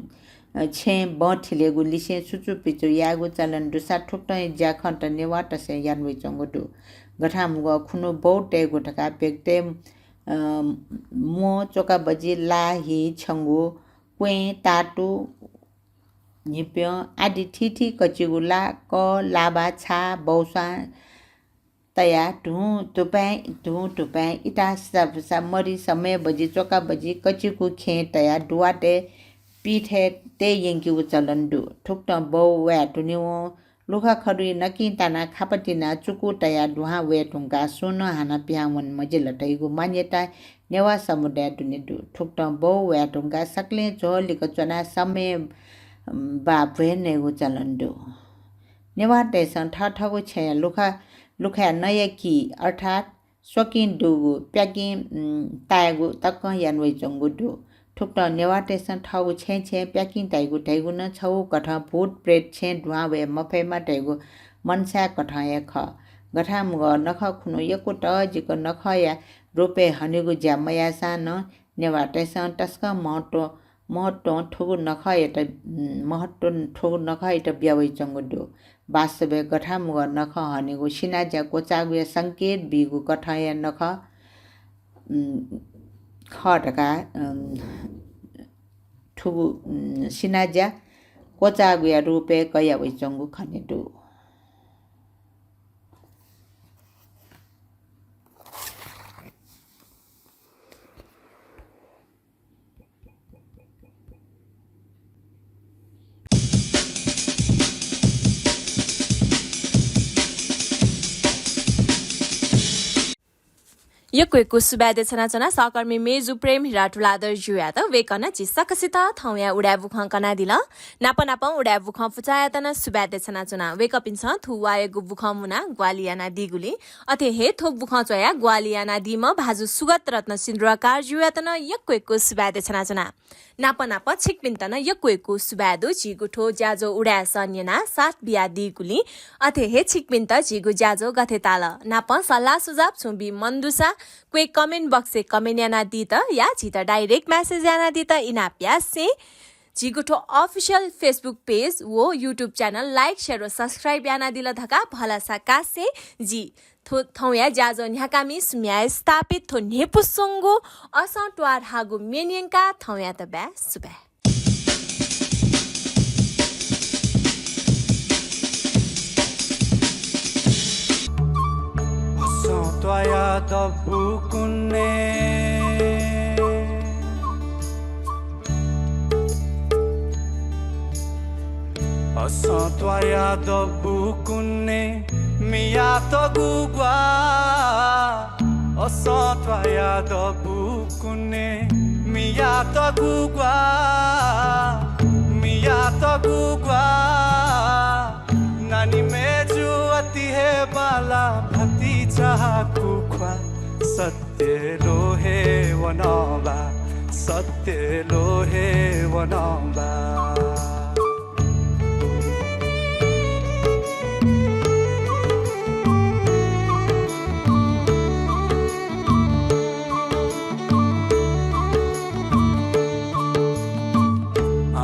अ, छेँ बँ थिलेगु लिसें सुचुपिचु यायेगु चलन दुसा थुकथं ज्याखँत नेवाःतय्सं याना वइच्वंगु दु। गथांमुगः खुन्हु बौ तयेगु धकाः प्यक्तय्, अ, म्वः, च्वकाबजि, ला, हि, छ्यंगु, क्वेँ, तातु, न्हिप्यं आदि थीथी कचिगु ला, कः, लाबा, छाः, बौस्वां तयाः धुं धुपाँय्, धुं धुपाँय्, इता, सा, सा, मरि, समय् बजि, च्वकाबजि, कचिकु खेँय् तयाः दुवातय् पिथय् तये यंकेगु चलन दु। थुकथं बौ वाये धुनेवं लुखा खडुइ नकिं तानाः खापा तिनाः चुकू तयाः दुहां वये धुंकाः सुं नं हानं पिहां वने मजिल धइगु मान्यता नेवाः समुदाय दुने दु। थुकथं बौ वाये धुंकाः सकलें झ्वलिक च्वनाः समय्, अम, बा भ्वय् नयेगु चलन दु। नेवाःतय्सं थःथःगु छेँया लुखा, लुखाय् नया कि अर्थात् स्वकिं दुगु प्याकिं, उम्, तायेगु तकं याना वइच्वंगु दु। थुकथं नेवाःतय्सं थःगु छेँय् छेँय् प्याकिं ताइगु धइगु नं छगू कथं भूत प्रेत छेँय् दुहां वये मफयेमा धइगु मनसाय कथं हे खः। गथांमुगः नखः खुन्हु यक्व तःजिक नखःया रूपय् हनेगु ज्या मयाःसां नं नेवाःतय्सं तसकं महत्व, महत्वं थुगु नखःयात, उम्, महत्वं थुगु नखःयात बिया वइच्वंगु दु। वास्तवय् गथांमुगः नखः हनेगु सिनाज्या क्वचाःगुया संकेत बीगु कथंया नखः, उम्, खः धकाः, उम्, थुगु, उम्, सिनाज्या क्वचाःगुया रूपय् कया वइच्वंगु खने दु। यक्व यक्व सुभाय् देछानाच्वना सहकर्मी मेजु प्रेम हिरा तुलाधर ज्यूयात। वय्कलं झी सकसित थौंया उदाय् बुखँ कनादिल। नाप नापं उदाय् बुखँ पुचःयात नं सुभाय् देछानाच्वना। वय्कःपिन्सं थ्व वाःयागु बुखँ मुनाः ग्वाहालि यानादीगुलिं, अथे हे थ्व बुखँ च्वयाः ग्वाहालि यानादीम्ह भाजु सुगत रत्न सिन्दुराकार ज्यूयात नं यक्व यक्व सुभाय् देछानाच्वना। नाप नाप छिकपिन्त नं यक्व यक्व सुभाय् दु, झीगु थ्व ज्याझ्वः उदाय् सः न्यनाः साथ बियादीगुलिं, अथे हे छिकपिन्त झीगु ज्याझ्वः गथे ताल नापं सल्लाह सुझाव छुं बी मन दुसा क्वय् comment box-य् comment यानादीत या झीत direct message यानादीत इनाप यासें झीगु थ्व official Facebook page व YouTube channel like, share व subscribe यानादिल धकाः भलसा कासें जि थ्व थौंया ज्याझ्वः न्ह्याकामि सुम्या स्थापित थ्व न्ह्यइपुसे च्वंगु असं त्वाः धाःगु म्ये न्यंकाः थौंयात बाय् सुभाय्। असं त्वाःया दबू कुने। असं त्वाःया दबू कुने मियातःगु ग्वाः। असं त्वाःया दबू कुने मियातःगु ग्वाः, मियातःगु ग्वाः। नानी मेजु अति हे बांला भतिचायागु ख्वाः। सत्य ल्वःहे वनबा, सत्य ल्वःहे वनबा।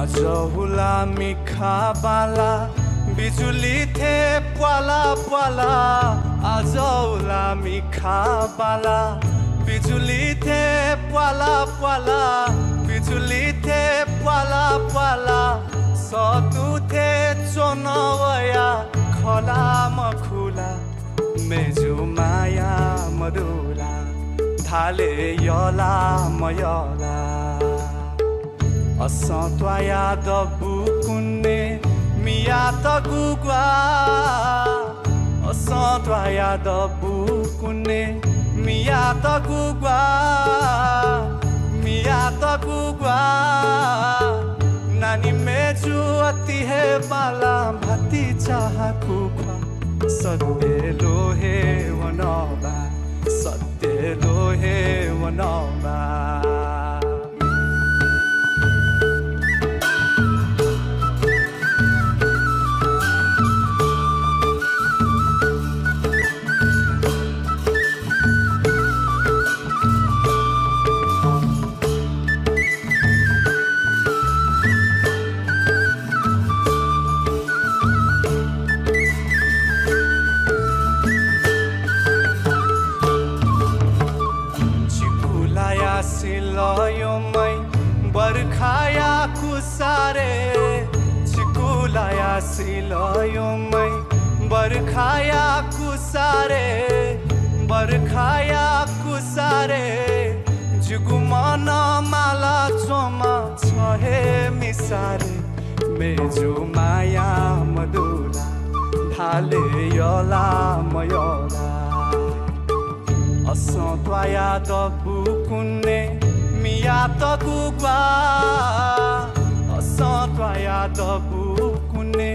आजहुला मिखा बांला बिजुली थें प्वाला प्वाला। आजहुला मिखा बांला बिजुली थें प्वाला प्वाला। बिजुली थें प्वाला प्वाला। सत्तु थें च्वन वया खला मखुला। मेजु माया मदुला, धाले यला मयला। असं त्वाःया दबू कुने मियातःगु ग्वाः, असं त्वाःया दबू कुने। मियातःगु ग्वाः, मियातःगु ग्वाः। नानी मय्जु अति हे बांला, भाति चाहाकु ख्वाः। सत्य ल्वहे वनबा, सत्य ल्वहे वनबा। चिकुलाया सिलय् यःम्ह बर्खाया कुसारे, चिकुलाया सिलय् यःम्ह बर्खाया कुसारे, बर्खाया कुसारे। जिगु मनं माला च्वंम्ह छ हे मिसारे। मय्जु माया मदुला, धाले यला मयला। असं त्वाःया दबू कुने, मियातःगु ग्वाः। असं त्वाःया दबू कुने,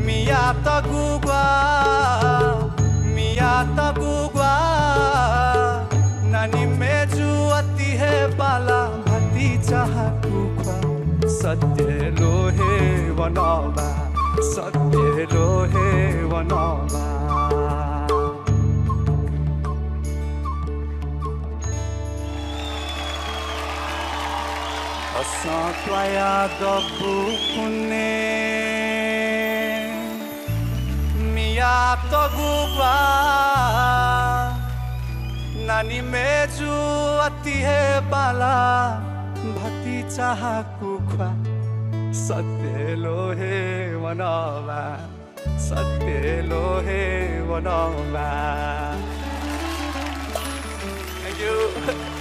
मियातःगु ग्वाः, मियातःगु ग्वाः। नानी मय्जु अति हे बांला, भाति चाहाकु ख्वाः। सत्य ल्वहे वनबा, सत्य ल्वहे वनबा। असं त्वाःया दबू कुने, मियातःगु ग्वाः। नानी मय्जु अति हे बांला, भाति चाहाकु ख्वाः। सत्य ल्वहे वनबा, सत्य ल्वहे वनबा। Thank you.